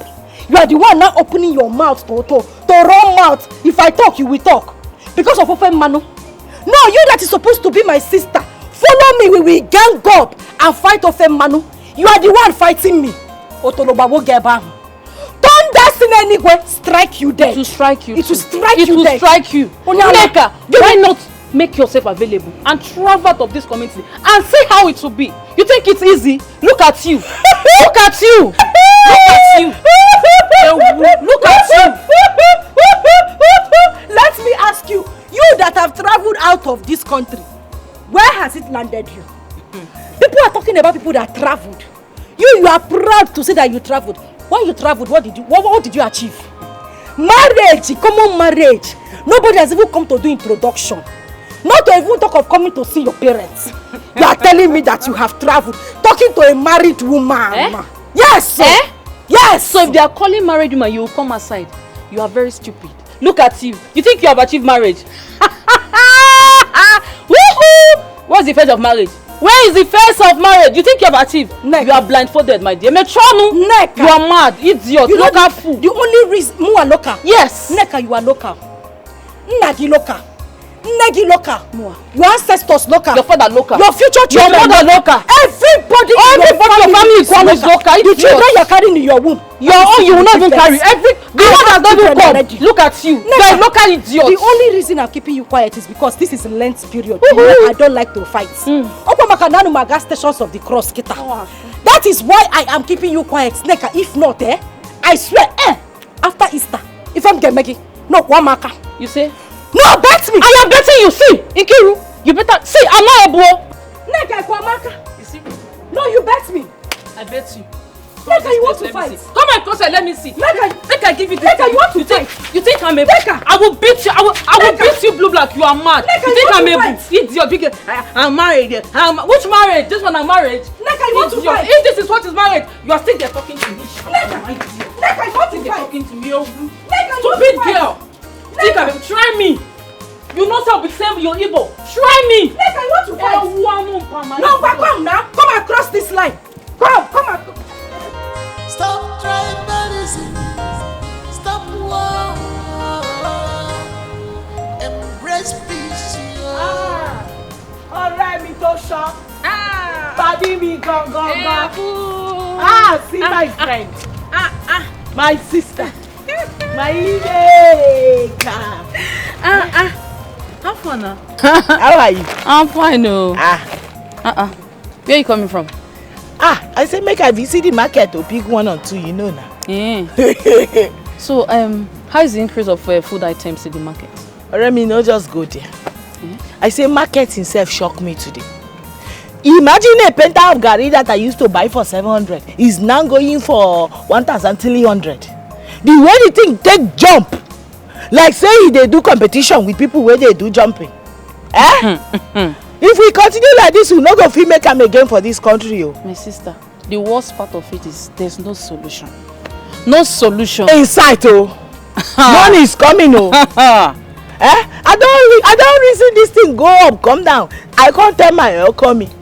You are the one now opening your mouth to to to run mouth. If I talk, you will talk because of open manu. No, you that is supposed to be my sister. Follow me, we will gang up and fight open manu. You are the one fighting me. Otolobawo geba. Thunder Sinenigwe strike you dead. It will strike you. It will too. Strike It you will dead. Strike you. Onyala. Nneka, why not make yourself available and travel out of this community and see how it will be? You think it's easy? Look at you. Look at you. Look at you. Ewu, look at you. Let me ask you, you that have traveled out of this country, where has it landed you? People are talking about people that traveled. You, you are proud to say that you traveled. When you traveled, what did you what, what did you achieve? Marriage, common marriage. Nobody has even come to do introduction. Not to even talk of coming to see your parents. You are telling me that you have traveled. Talking to a married woman. Eh? Yes. Sir. Eh? Yes. So if they are calling married woman, you will come aside. You are very stupid. Look at you. You think you have achieved marriage? Woohoo! What's the face of marriage? Where is the face of marriage? You think you have achieved? Nneka. You are blindfolded, my dear. Metronu. Nneka. You are mad, idiot, You know local the- fool. The only reason, more local. Yes. Nneka, you are local. Nna gị local. Nne gị local. Your ancestors local. Your father local. Your future Your children mother local. Everybody in Everybody your your family family is equal is local. local. The Idiot. Children you are carrying in your womb. Your own, you will not even carry. Every the I one have has not even children come. Already. Look at you. You are a local idiot. The only reason I'm keeping you quiet is because this is Lent period. Woohoo. I don't like to fight. Okwa maka na unu ma-aga Stations of the Cross kịta. That is why I am keeping you quiet, Nneka. If not, eh, I swear, eh, after Easter, if I'm gonna make it, no, one maka. You say? No, bet me. I am betting you. See, Nkiru, you better see. I'm not a bro. Nneka, one maka. You see? No, you bet me. I bet you. Nneka, you want to Let me fight? see. Come and close. Let me see. Nneka, Nneka, give it. Nneka, you want to You think? Fight? You think I'm a? Nneka. I will beat you. I will. I will Nneka. Beat you blue black. You are mad. Nneka, You you think want I'm to a? Fight? Idiot. Big. I, I'm married. I'm, which marriage? This one I'm married. Nneka, you want to Idiot. Fight? If this is what is marriage, you are still there talking to me. Nneka. Idiot. Nneka, you want to Still there Fight? Talking to me. Oh, Nneka, you want stupid to Fight? Girl. Think I'm try me. You know how we save your Igbo. Try me. Nneka, you want to Fight? Ewu, I'm on my No, but come now. Come across this line. Come, come and Stop tribalism. Stop war. Embrace peace, yo. Ọ̀rẹ́ mi tó ṣọ́. Pàdí mi gangan. Ah, see my friend. My sister. My Nneka. Ah, ah. How far now? How are you? I'm fine, oh. Ah, Uh-uh. Where you coming from? Ah, I say make I visit the market to pick one or two, you know now. Eh. So, um, how is the increase of uh, food items in the market? Ọ̀rẹ́ mi, no just go there. I say market himself shock me today. Imagine a penta of garri that I used to buy for seven hundred is now going for one thousand three hundred. The way the thing take jump, like say e dey do competition with people wey dey do jumping. Eh? If we continue like this, we no go fit make am again for this country o. My sister, the worst part of it is there's no solution. No solution. In sight o. Money is coming o. Eh? I don re- I don reason this thing go up, come down. I come tell my okomi.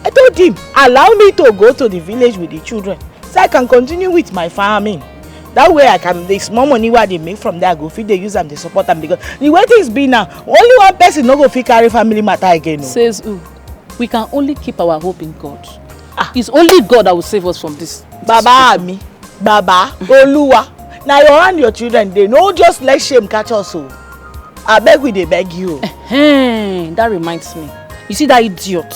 I told him, allow me to go to the village with the children so I can continue with my farming. That way I can, the small money wey I dey make from there, I go fit dey use am dey support am, because the way things be now, only one person no go fit carry family matter again o. Says who? We can only keep our hope in God. Ah. It's only God that will save us from this. Baba mi, Baba, Oluwa, na your hand your children dey. No just let shame catch us o. Abeg, we dey beg you. Hey, that reminds me. You see that idiot?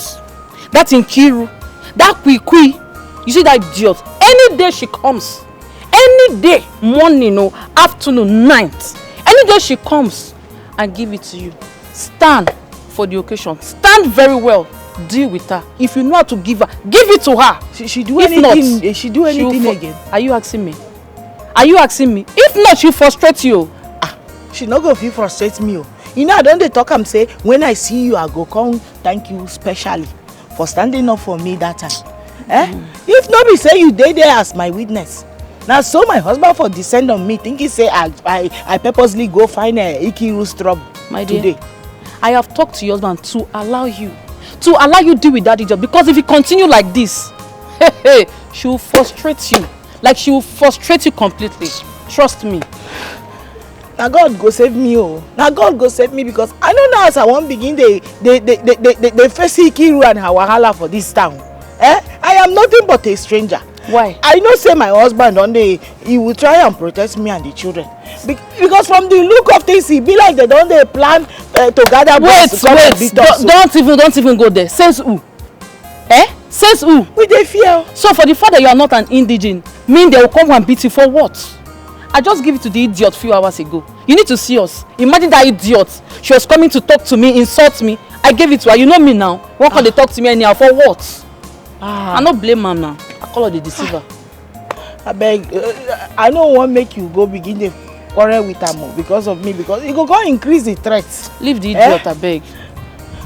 That Nkiru? That Kwikwi? You see that idiot? Any day she comes, any day, morning o, afternoon, night, any day she comes, I give it to you. Stand for the occasion. Stand very well. Deal with her. If you know how to give her, give it to her. She, she do If anything? Not, Eh, she do she will anything fo- again? Are you asking me? Are you asking me? If not, she frustrate you. Ah, she no go fit frustrate me o. You know, I don dey talk am say when I see you, I go come thank you specially for standing up for me that time. Eh? If no be say you dey there as my witness, na so my husband for descend on me, thinking say I I I purposely go find a Ikiru's trouble. My dear, today. I have talked to your husband to allow you, to allow you deal with that idiot, because if you continue like this, she will frustrate you. Like, she will frustrate you completely. Trust me. Na God go save me o. Na God go save me, because I no know as I wan begin dey dey dey dey dey dey dey face Ikiru and her wahala for this town. Eh? I am nothing but a stranger. Why? I know say my husband don dey, he will try and protect me and the children. Be- because from the look of things, e be like they don dey plan uh, to gather boys Wait, to come and wait. beat us. Don't, don't even, don't even go there. Says who? Eh? Says who? We dey fear. So for the fact that you are not an indigene, mean they will come and beat you for what? I just give it to the idiot few hours ago. You need to see us. Imagine that idiot. She was coming to talk to me, insult me. I gave it to her. You know me now. Won't come dey talk to me anyhow. For what? Ah. I no blame am now. I call her the deceiver. Abeg, uh, I no wan make you go begin dey quarrel with am o because of me, because e go come increase the threat. Leave the idiot, abeg.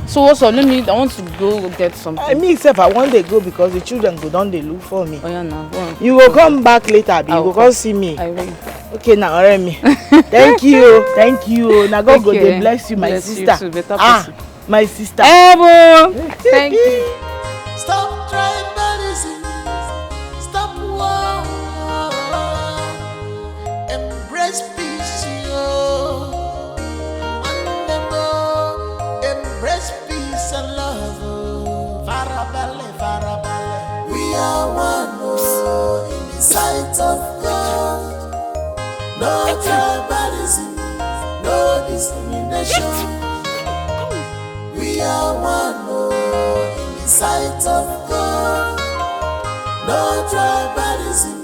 So what's up? Let me, I want to go get something. I, me sef, I wan dey go because the children go don dey look for me. Oh yeah, now go on. You go come back later, abi you go come see me? I will. Okay, na ọ̀rẹ́ mi. Thank you, thank you. Na God go dey bless you, my sister. Bless you too, better person. My sister. Ebo, thank you. Stop tribalism. Stop war. Embrace peace, yo. And then, uh, embrace peace and love, oh. Farabalẹ̀, farabalẹ̀. We are one, oh, in the sight of God. No tribalism, no discrimination. We are one, oh, in the sight of God. No tribalism,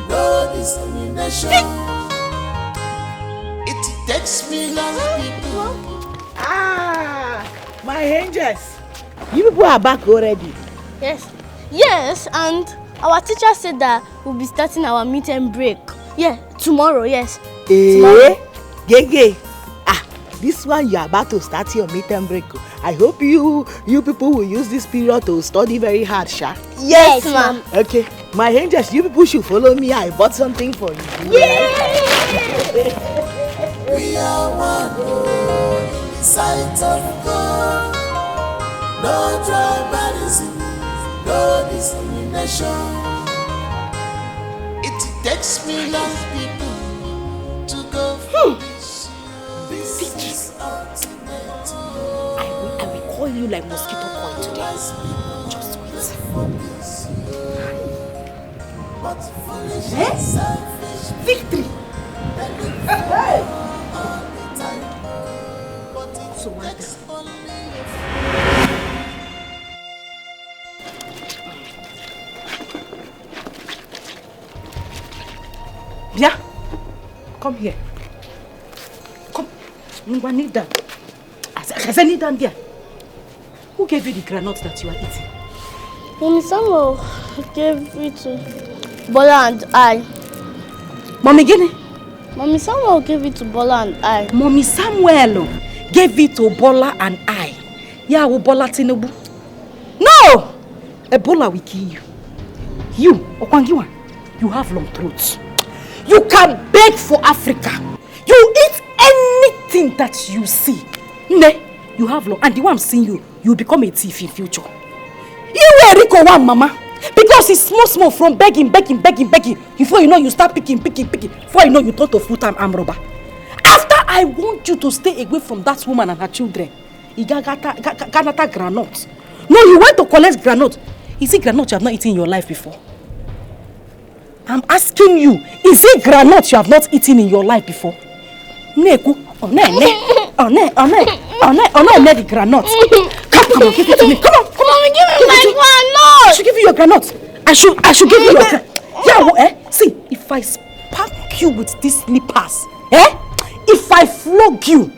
no discrimination. It takes millions of people. Ah, my angels, you people are back already. Yes, yes, and our teacher said that we'll be starting our midterm break. Yeah, tomorrow, yes. Eh? Tomorrow. Gege. Ah, this one you are about to start your midterm break o. I hope you you people will use this period to study very hard, sha. Yes, ma'am. Okay, my angels, you people should follow me. I bought something for you. Yay! We are one, oh, in the sight of God. No tribalism, no discrimination. It takes millions of people to go for this. This is ultimate. I will, I will call you like mosquito coil today. Just wait. Eh? Victory! Hey! So what the? Bia, come here. Come. Ngwa, kneel down. I say, I say, kneel down there. Who gave you the granite that you are eating? Mommy Samuel gave it to Bola and I. Mommy Gini? Mommy Samuel gave it to Bola and I. Mommy Samuel gave it to Bola and I. Yeah, we Bola Tinubu. No! Ebola will kill you. You, Okwangiwa, you have long throat. You can beg for Africa. You eat anything that you see. Ne, you have long. And the way I'm seeing you, you become a thief in future. You were Rico one mama. Because it's small, small from begging, begging, begging, begging. Before you know, you start picking, picking, picking. Before you know, you turn to full-time arm robber. After I warned you to stay away from that woman and her children, you got, got, got, got, got granite. No, you went to collect granite. Is it granite you have not eaten in your life before? I'm asking you, is it granite you have not eaten in your life before? Neku, one, ne, one, one, one, one, the granite. Come, come on, give it to me. Come on, come on. Mommy, give me my granite. I should give you your granite. I should, I should give you your granite. Yeah, well, eh? See, if I spank you with these slippers, eh? If I flog you,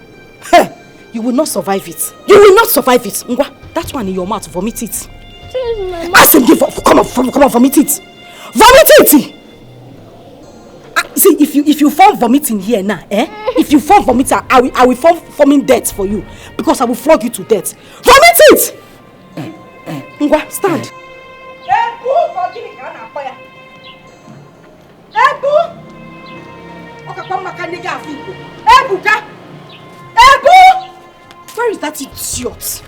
eh, you will not survive it. You will not survive it. Ngwa, that one in your mouth, vomit it. As in, give up. Come on, vom- come on, vomit it. Vomit it. Ah, see, if you if you form vomiting here now, eh? If you form vomiting, I will I will form forming death for you because I will flog you to death. Vomit it. Ngwa, stand. Ebu, ọ gịnị ka a na-akpọ ya? Ebu! Ọ kakwa mma ka ndị gị afụ Igbo. Ebuka! Ebu! Where is that idiot?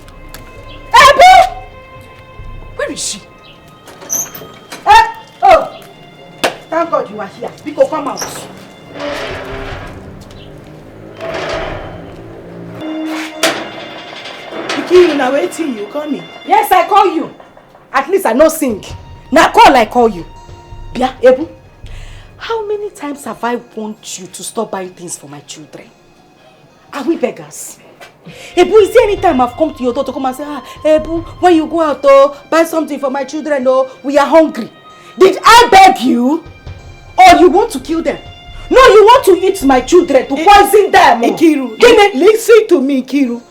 Ebu! Where is she? Eh, oh! Thank God you are here. Biko, come out. Nkiru, na wetin you call me? Yes, I call you. At least I no sing. Na call I call you. Bia, Ebu, how many times have I warned you to stop buying things for my children? Are we beggars? Ebu, is there any time I've come to your door to come and say, ah, Ebu, when you go out, oh, buy something for my children, oh, we are hungry? Did I beg you? Or you want to kill them? No, you want to eat my children, to poison them. Oh. Nkiru, listen to me, Nkiru.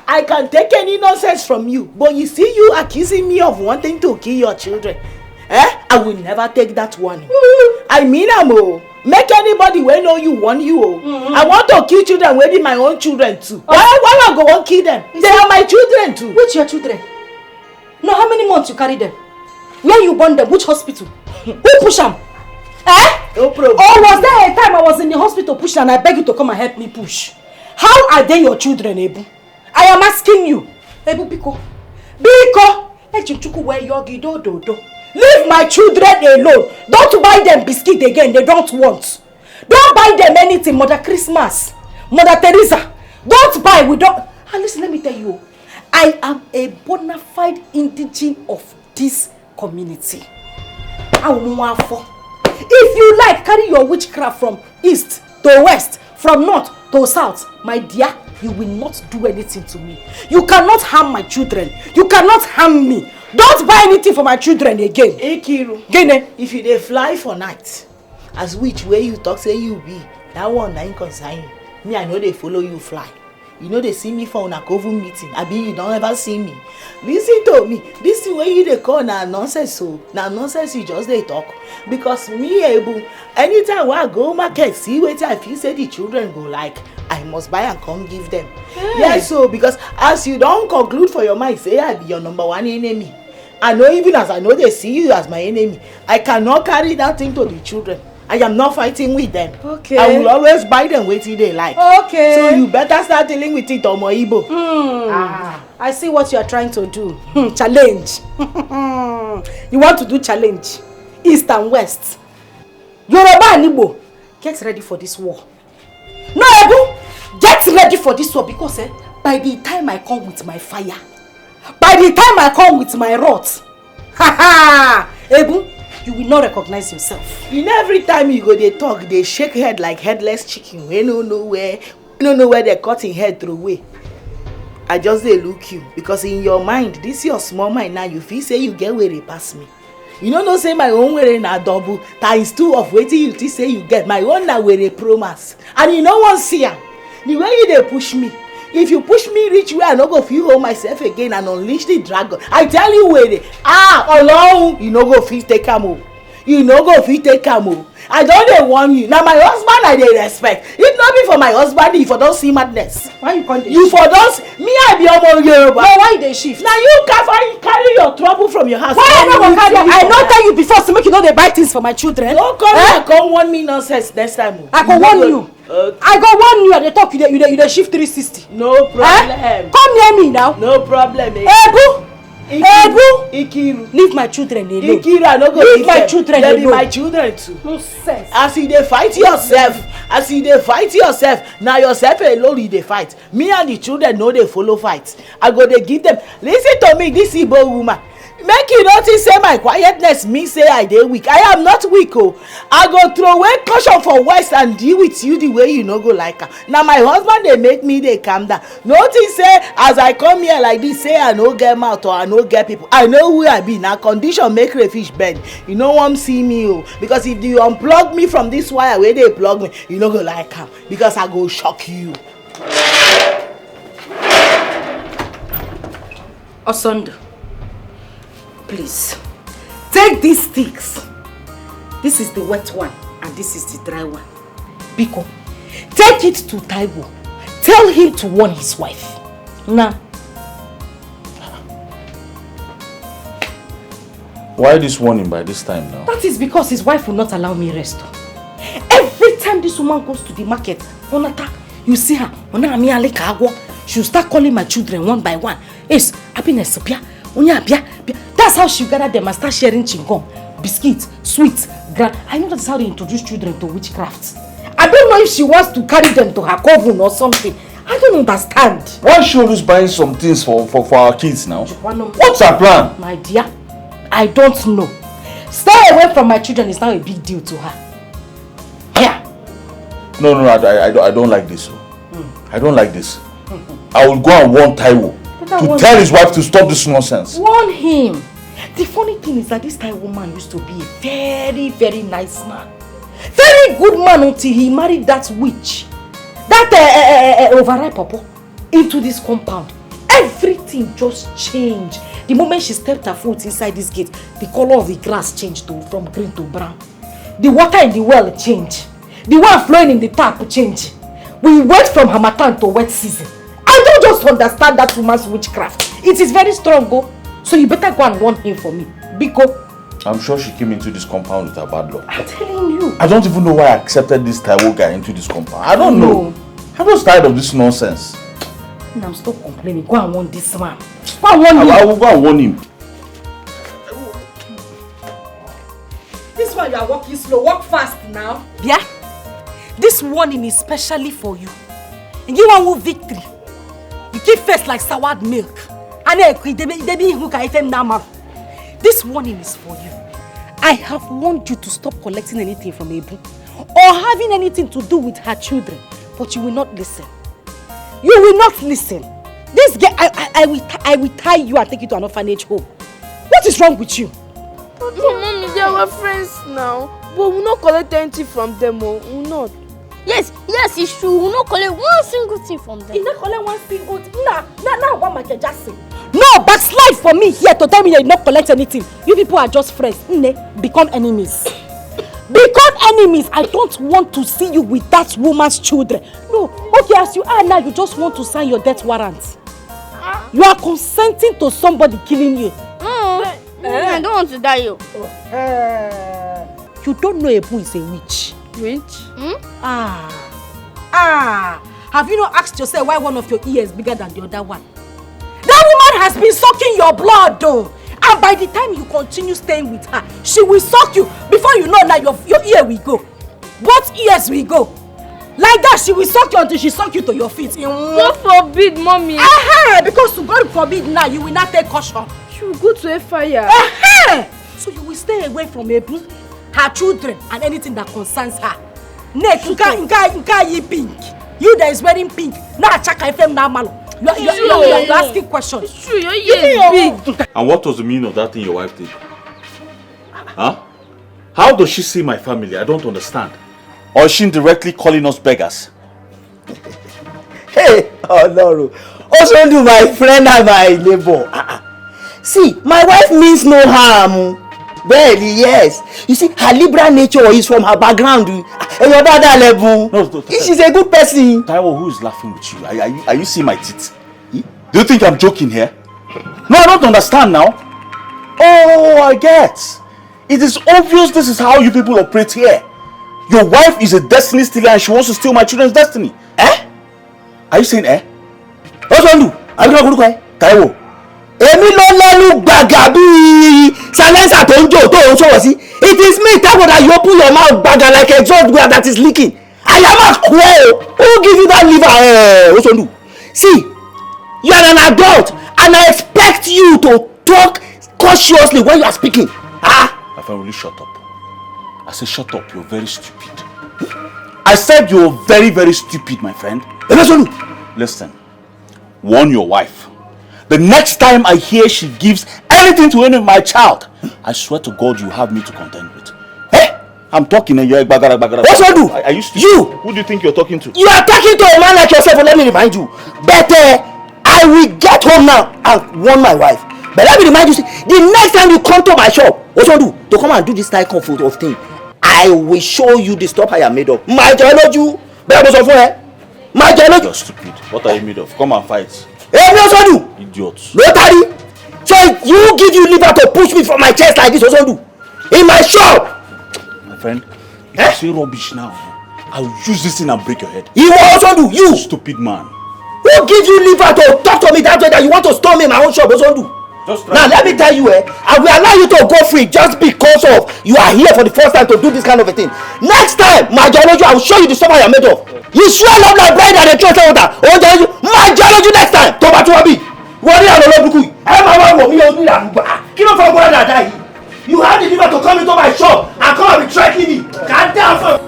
I can take any nonsense from you, but you see you accusing me of wanting to kill your children. Eh? I will never take that one. I mean am o. Make anybody wey know you warn you o. I want to kill children wey be my own children too. Why why I go wan kill them? They are my children too. Which your children? No, how many months you carry them? Where you born them? Which hospital? Who push am? Eh? No problem. Or was there a time I was in the hospital pushing and I beg you to come and help me push? How are they your children, Ebu? I am asking you. Ebu, biko. Biko. Eji m Chukwu wee yọọ gị do do do. Leave my children alone. Don't buy them biscuit again. They don't want. Don't buy them anything. Mother Christmas, Mother Teresa. Don't buy. We don't. And listen, let me tell you. I am a bona fide indigene of this community. Awụ m nwa afọ. If you like, carry your witchcraft from east to west, from north to south, my dear, you will not do anything to me. You cannot harm my children. You cannot harm me. Don't buy anything for my children again. Nkiru, Gene, if you dey fly for night, as witch wey you talk say you be, that one na im concern you. Me, I no dey follow you fly. You no dey see me for una coven meeting, abi you don ever see me? Listen to me, this thing wey you dey call na nonsense o, na nonsense you just dey talk. Because me, Ebu, anytime wey I go market see wetin I feel say the children go like, I must buy and come give them. Yes o, because as you don conclude for your mind say I be your number one enemy, I know even as I no dey see you as my enemy, I cannot carry that thing to the children. I am not fighting with them. Okay. I will always buy them wetin they like. Okay. So you better start dealing with it, Omo Igbo. Hmm. Ah. I see what you are trying to do. Hmm, challenge. You want to do challenge. East and West. Yoruba and Igbo, get ready for this war. No, Ebu, get ready for this war because, eh, by the time I come with my fire, by the time I come with my wrath, ha ha, Ebu, you will not recognize yourself. You know, every time you go dey talk, dey shake head like headless chicken wey no know where, no know where they cut him head throw away. I just dey look you because in your mind, this your small mind now, you feel say you get where they pass me. You no know say my own were na double times two of wetin you think say you get. My own na were promise, and you no wan see am. The way you dey push me, If you push me reach where I no go fit hold myself again and unleash the dragon, I tell you, were, ah, Ọlọ́run, you no go fit take am o. You no go fit take am o. I don dey warn you. Na my husband I dey respect. If no be for my husband, you for don see madness. Why you come dey You shift? for don s- me I be ọmọ Yoruba. No, why you dey shift? Na you carry carry your trouble from your house. Why I no go carry am? I no tell you before say make you no dey buy things for my children. No come Eh? here come warn me nonsense next time o. I go You no warn go- you. Okay. I go warn you. I dey talk, you dey you dey you dey shift three sixty. No problem. Come near me now. No problem. Eh? Ebu, Iki- Ebu. Ikiru. Leave my children alone. Ikiru, I no go Leave leave my them. children They be alone. my children too. Nonsense. As you dey fight yourself, as you dey fight yourself, na yourself alone you dey fight. Me and the children no dey follow fight. I go dey give them. Listen to me, this Igbo woman. Make you notice say my quietness mean say I dey weak. I am not weak o. I go throw away caution for west and deal with you the way you no go like am. Na my husband dey make me dey calm down. No think say as I come here like this say I no get mouth or I no get people. I know who I be. Na condition make crayfish bend. You no wan see me o. Because if you unplug me from this wire wey dey plug me, you no go like am. Because I go shock you. Osondo, please, take these sticks. This is the wet one and this is the dry one. Biko, take it to Taiwo. Tell him to warn his wife. Now. Why this warning by this time now? That is because his wife will not allow me rest. Every time this woman goes to the market, Onata, you see her, Ona Ami Aleka Agwo, she'll start calling my children one by one. Yes, happiness, Bia, Onya, Bia, Bia. That's how she gather them and start sharing chingom, biscuits, sweets, grand. I know that's how they introduce children to witchcraft. I don't know if she wants to carry them to her coven or something. I don't understand. Why is she always buying some things for, for, for our kids now? What's her plan? My dear, I don't know. Stay away from my children is now a big deal to her. Yeah. No, no, no, I, I, I, don't, I don't like this. Oh. I don't like this. I will go and warn Taiwo to tell his wife to stop this nonsense. Warn him. The funny thing is that this Taiwo man used to be a very, very nice man. Very good man until he married that witch. That uh, uh, uh, uh, overripe papa into this compound. Everything just changed. The moment she stepped her foot inside this gate, the color of the grass changed to, from green to brown. The water in the well changed. The one flowing in the tap changed. We went from harmattan to wet season. I don't just understand that woman's witchcraft. It is very strong, go. So you better go and warn him for me. Biko. I'm sure she came into this compound with her bad luck. I'm telling you. I don't even know why I accepted this Taiwo guy into this compound. I don't no. know. I'm just tired of this nonsense. And I'm still complaining. Go and warn this man. Go and warn him. I will go and warn him. This one you are walking slow. Walk fast now. Yeah. This warning is specially for you. You want victory. You keep face like soured milk. And then, they be who can even now. This warning is for you. I have warned you to stop collecting anything from Ebu or having anything to do with her children, but you will not listen. You will not listen. This girl, I, I, I, will, I will tie you and take you to an orphanage home. What is wrong with you? But mommy, they were friends now. But we not collect anything from them, oh, we not. Yes, yes, it's true. We not collect one single thing from them. You not collect one single thing. Nah, nah, nah, what my just say? No, backslide for me here to tell me that you not collect anything. You people are just friends. Nne, become enemies. Become enemies. I don't want to see you with that woman's children. No, okay, as you are now, you just want to sign your death warrant. You are consenting to somebody killing you. Mm. Eh? I don't want to die, you. You don't know Ebu is a witch. Witch? Hmm? Ah. Ah. Have you not asked yourself why one of your ears bigger than the other one? That woman has been sucking your blood, though. And by the time you continue staying with her, she will suck you. Before you know, now your, your ear will go. Both ears will go. Like that, she will suck you until she suck you to your feet. God forbid, mommy. Uh-huh, because to God forbid now, you will not take caution. She will go to a fire. Uh-huh. So you will stay away from Ebu, her children, and anything that concerns her. Nick, nka nka nka yi pink. You that is wearing pink. Na chaka F M na malo. You are, you are, you are, you are asking questions. It's true, your ear is big. And what was the meaning of that thing your wife did? Huh? How does she see my family? I don't understand. Or is she indirectly calling us beggars? Hey, Ọlọ́run, Osondu, my friend and my neighbor. Ah, ah. See, my wife means no harm. Well, yes. You see, her liberal nature is from her background. Ẹ̀yọ́ dáadáa lẹ́bùn. No, no, no. She's a good person. Taiwo, who is laughing with you? Are, are you, are you seeing my teeth? Hmm? Do you think I'm joking here? No, I don't understand now. Oh, I get. It is obvious this is how you people operate here. Your wife is a destiny stealer and she wants to steal my children's destiny. Eh? Are you saying eh? Osondu, àbí kí ló korúkọ ẹ? Taiwo. Èmi ló lẹ́nu gbàgà bíi silencer tó ń jò tó ń sọ̀rọ̀ sí. It is me, Taiwo, that you open your mouth gbàgà like exhaust well that is leaking. I am at square. Who give you that liver, eh, Osondu? See, you are an adult and I expect you to talk cautiously when you are speaking. Ah! My friend, will you shut up? I say shut up. You're very stupid. I said you're very, very stupid, my friend. Osondu. Listen, warn your wife. The next time I hear she gives anything to any of my child, I swear to God you have me to contend with. Eh? I'm talking and you're gbagara gbagara. Osondu, are, are you stupid? You! Who do you think you're talking to? You are talking to a man like yourself, let me remind you. But uh, I will get home now and warn my wife. But let me remind you, see, the next time you come to my shop, Osondu, to come and do this type of, of thing, I will show you the stuff I am made of. My Joloju, bẹ́ẹ̀ mo sọ fún ẹ. My Joloju. You're stupid. What are you made of? Come and fight. Èmi Osondu. Idiot. Ló tarí. So you give you liver to push me from my chest like this, Osondu. In my shop. My friend, if you say rubbish now, I will use this thing and break your head. Ìwọ Osondu, you. Stupid man. Who give you liver to talk to me that way that you want to storm me in my own shop, Osondu? Just try. Now let me tell you, eh, I will allow you to go free just because of you are here for the first time to do this kind of a thing. Next time, my Joloju, I will show you the stuff I am made of. You swell up like bread and dey throw water. Oh, Joloju, my Joloju, next time, tó bá tún wá bí. Wọ́n rí àwọn olóbùkún yìí. Ẹ máa wá wò mí ojú ìlànà. Kí ló fẹ́ gbọ́dọ̀ dáadáa yìí? You have the liver to come into my shop and come and be threatening me. God damn, fam.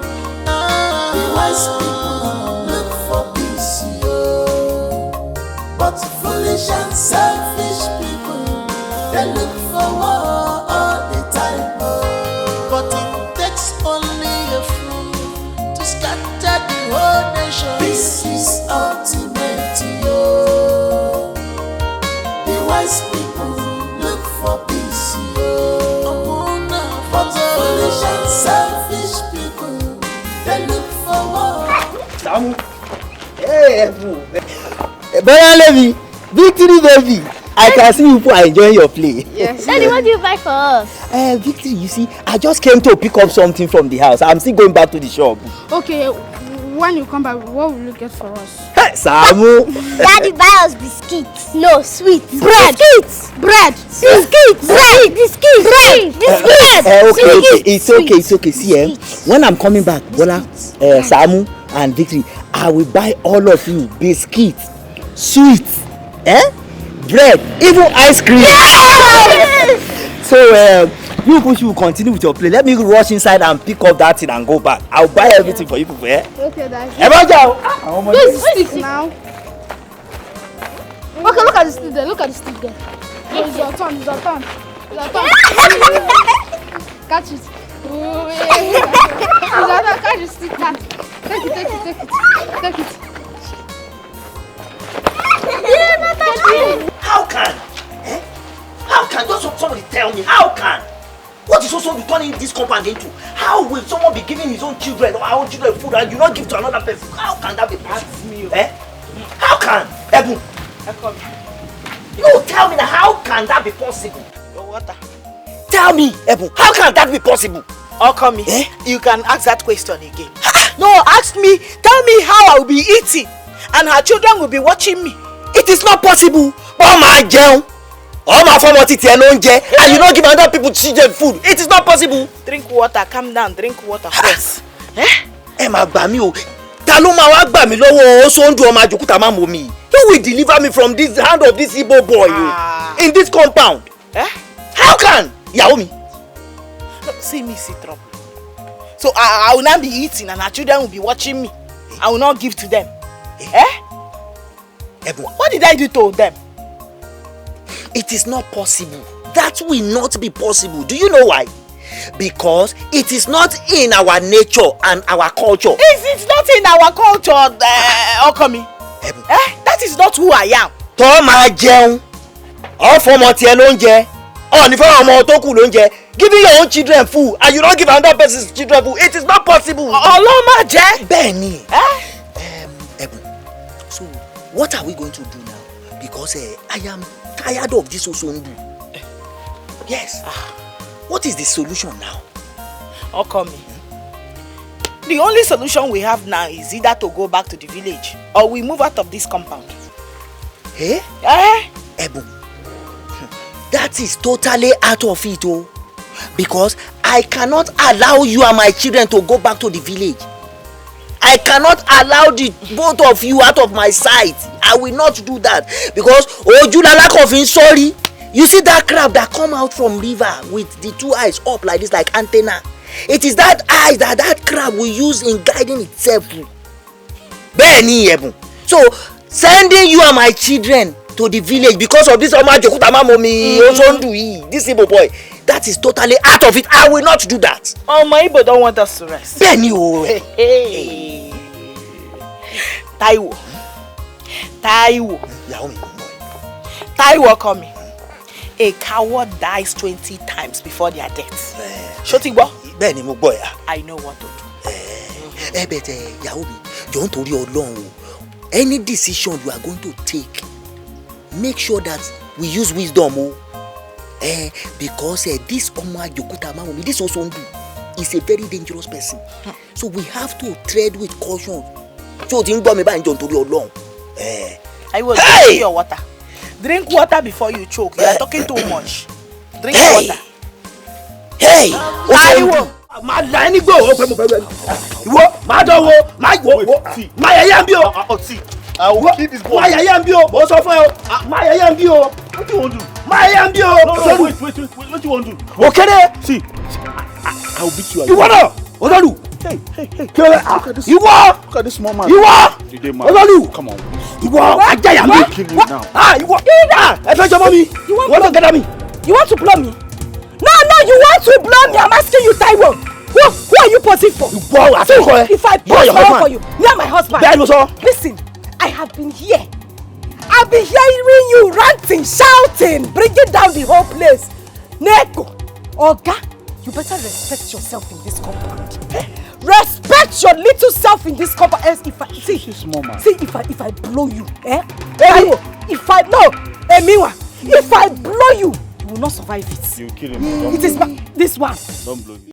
The wise people look for peace, yo. But foolish and selfish people, they look for war all the time. But it takes only a fool to scatter the whole nation. This is ultimate, yo. The wise people look for peace, yo. But foolish and selfish people, they look for war. Saamu. Hey, Ebu. Brother Levi, Victory baby. I can see you people are enjoying your play. Yes. Daddy, what do you buy for us? Uh, Victory, you see, I just came to pick up something from the house. I'm still going back to the shop. Okay, when you come back, what will you get for us? Hey, Saamu! Daddy, buy us biscuits. No, sweet. Bread. Biscuits. Bread. Biscuits. Bread. Biscuits. Bread. Biscuits. Uh, uh, okay, okay. It's okay, it's okay. See, eh? When I'm coming back, Bola, uh, Saamu, and Victory, I will buy all of you biscuits, sweets, eh? Bread, even ice cream. Yes! So, um, you people should continue with your play. Let me rush inside and pick up that thing and go back. I'll buy everything for you people, eh? Okay, Daddy. Ẹ má jà o. Àwọn ọmọ Where's the stick now? Okay, look at the stick there. Look at the stick there. No, it's your turn. It's your turn. It's your turn. Catch it. Ooh, yeah. It's your turn. Catch the stick. Catch. Take it. Take it. Take it. Take it. How can? Eh? How can just some- somebody tell me? How can? What is also turning this compound into? How will someone be giving his own children or our own children food and you not give to another person? How can that be possible? Ask me. Eh? How can? Ebu. Economy. No, tell me now, how can that be possible? Your water. Tell me, Ebu, how can that be possible? Okomi, eh? You can ask that question again. No, ask me. Tell me how I will be eating and her children will be watching me. It is not possible. Ọmọ á jẹun. Ọmọ á fọmọ títí ẹ ló ń jẹ. And you no give another people children food. It is not possible. Drink water, calm down, drink water first. Eh? Ẹ máa gbà mí o. Ta ló máa wá gbà mí lọ́wọ́ Osondu ọmọ àjòkúta má mọ̀ mi? Who will deliver me from this hand of this Igbo boy o? Ah. In this compound? Eh? How can? Ìyàwó mi. No, see me, see trouble. So I, I will not be eating and her children will be watching me. I will not give to them. Eh? Ebu. What did I do to them? It is not possible. That will not be possible. Do you know why? Because it is not in our nature and our culture. It is not in our culture, uh, Okomi. Ebu. Eh? That That is not who I am. Tó máa jẹun, ọ̀ fọmọ tiẹ̀ lóúnjẹ, ọ̀ ní fọmọ ọmọ tó kù lóúnjẹ, giving your own children food and you don't give another person's children food, it is not possible. Ọlọ́run má jẹ́. Bẹ́ẹ̀ ni. Ẹ̀bùn, so what are we going to do now? Because eh, I am tired of this osondu. Yes. What is the solution now? Ọkọ mi. The only solution we have now is either to go back to the village or we move out of this compound. Eh? Eh? Ẹ̀bùn, that is totally out of it o. Because I cannot allow you and my children to go back to the village. I cannot allow the both of you out of my sight. I will not do that because ojú lalákàn fi ń sọ́rí. You see that crab that come out from river with the two eyes up like this, like antenna? It is that eyes that that crab will use in guiding itself. Bẹ́ẹ̀ ni, Ẹ̀bùn. So sending you and my children to the village because of this ọmọ àjòkúta má mọ mi osondu yìí, this Igbo boy, that is totally out of it. I will not do that. Ọmọ Igbo don't want us to rest. Bẹ́ẹ̀ ni o. Hey. Taiwo. Taiwo. Ìyàwó mi, boy. Taiwo ọkọ mi. A coward dies twenty times before their death. Ṣó ti gbọ́? Bẹ́ẹ̀ ni mo gbọ́ ẹ̀. I know what to do. Ẹ bẹ̀ tẹ ìyàwó mi, jọ̀ọ́ nítorí Ọlọ́run o, any decision you are going to take, make sure that we use wisdom o. Eh, because eh, this ọmọ àjòkúta má mọ mi, this osondu is a very dangerous person. So we have to tread with caution. Ṣé o ti ń gbọ́ mi báyìí, jọ̀ọ́ nítorí Ọlọ́run? Eh. I will Hey! Drink your water. Drink water before you choke. You are talking too much. Drink Hey! Water. Hey! Ariwo. Máa la ẹni gbé òun pé mo fẹ́ wẹ̀. Ìwọ, máa dán wo, máa wò wò. Máa yẹ yẹn bí o. Oh, see, I will kill this boy. Máa yẹ yẹn bí o. Mo sọ fún ẹ o. Máa yẹ yẹn bí o. What do you want to do? Máa yẹ yẹn bí o. No, no, no, wait, wait, wait, wait. What do you want to do? Òkèrè. See, I, I will beat you. Ìwọ náà, Ọlọ́lù. Hey, hey, hey. Kí ló dé? Ah, ìwọ. Look at this small man. Ìwọ. Today, man. Ọlọ́lù. Come on. Ìwọ. Ajaya mi. Kill him now. Ah, ìwọ. Ah, ẹ fẹ́ jọmọ mi. Wọ́n tó gẹ́dá mi. You want to blow me? No, no, you want to blow me? I'm asking you, Taiwo. Who, who are you posing for? Ìwọ àtọkọ ẹ. If I You are post your for husband. You, me and my husband. Bẹ́ẹ̀ ló sọ. Listen, I have been here. I've been hearing you ranting, shouting, bringing down the whole place. Neko, Oga, you better respect yourself in this compound. Eh? Respect your little self in this compound. Else if I see, This small man. See if I if I blow you, eh? Taiwo, if I no, Emiwa, if I blow you, you will not survive it. You kill him. Don't, It is my, this one. Don't blow me.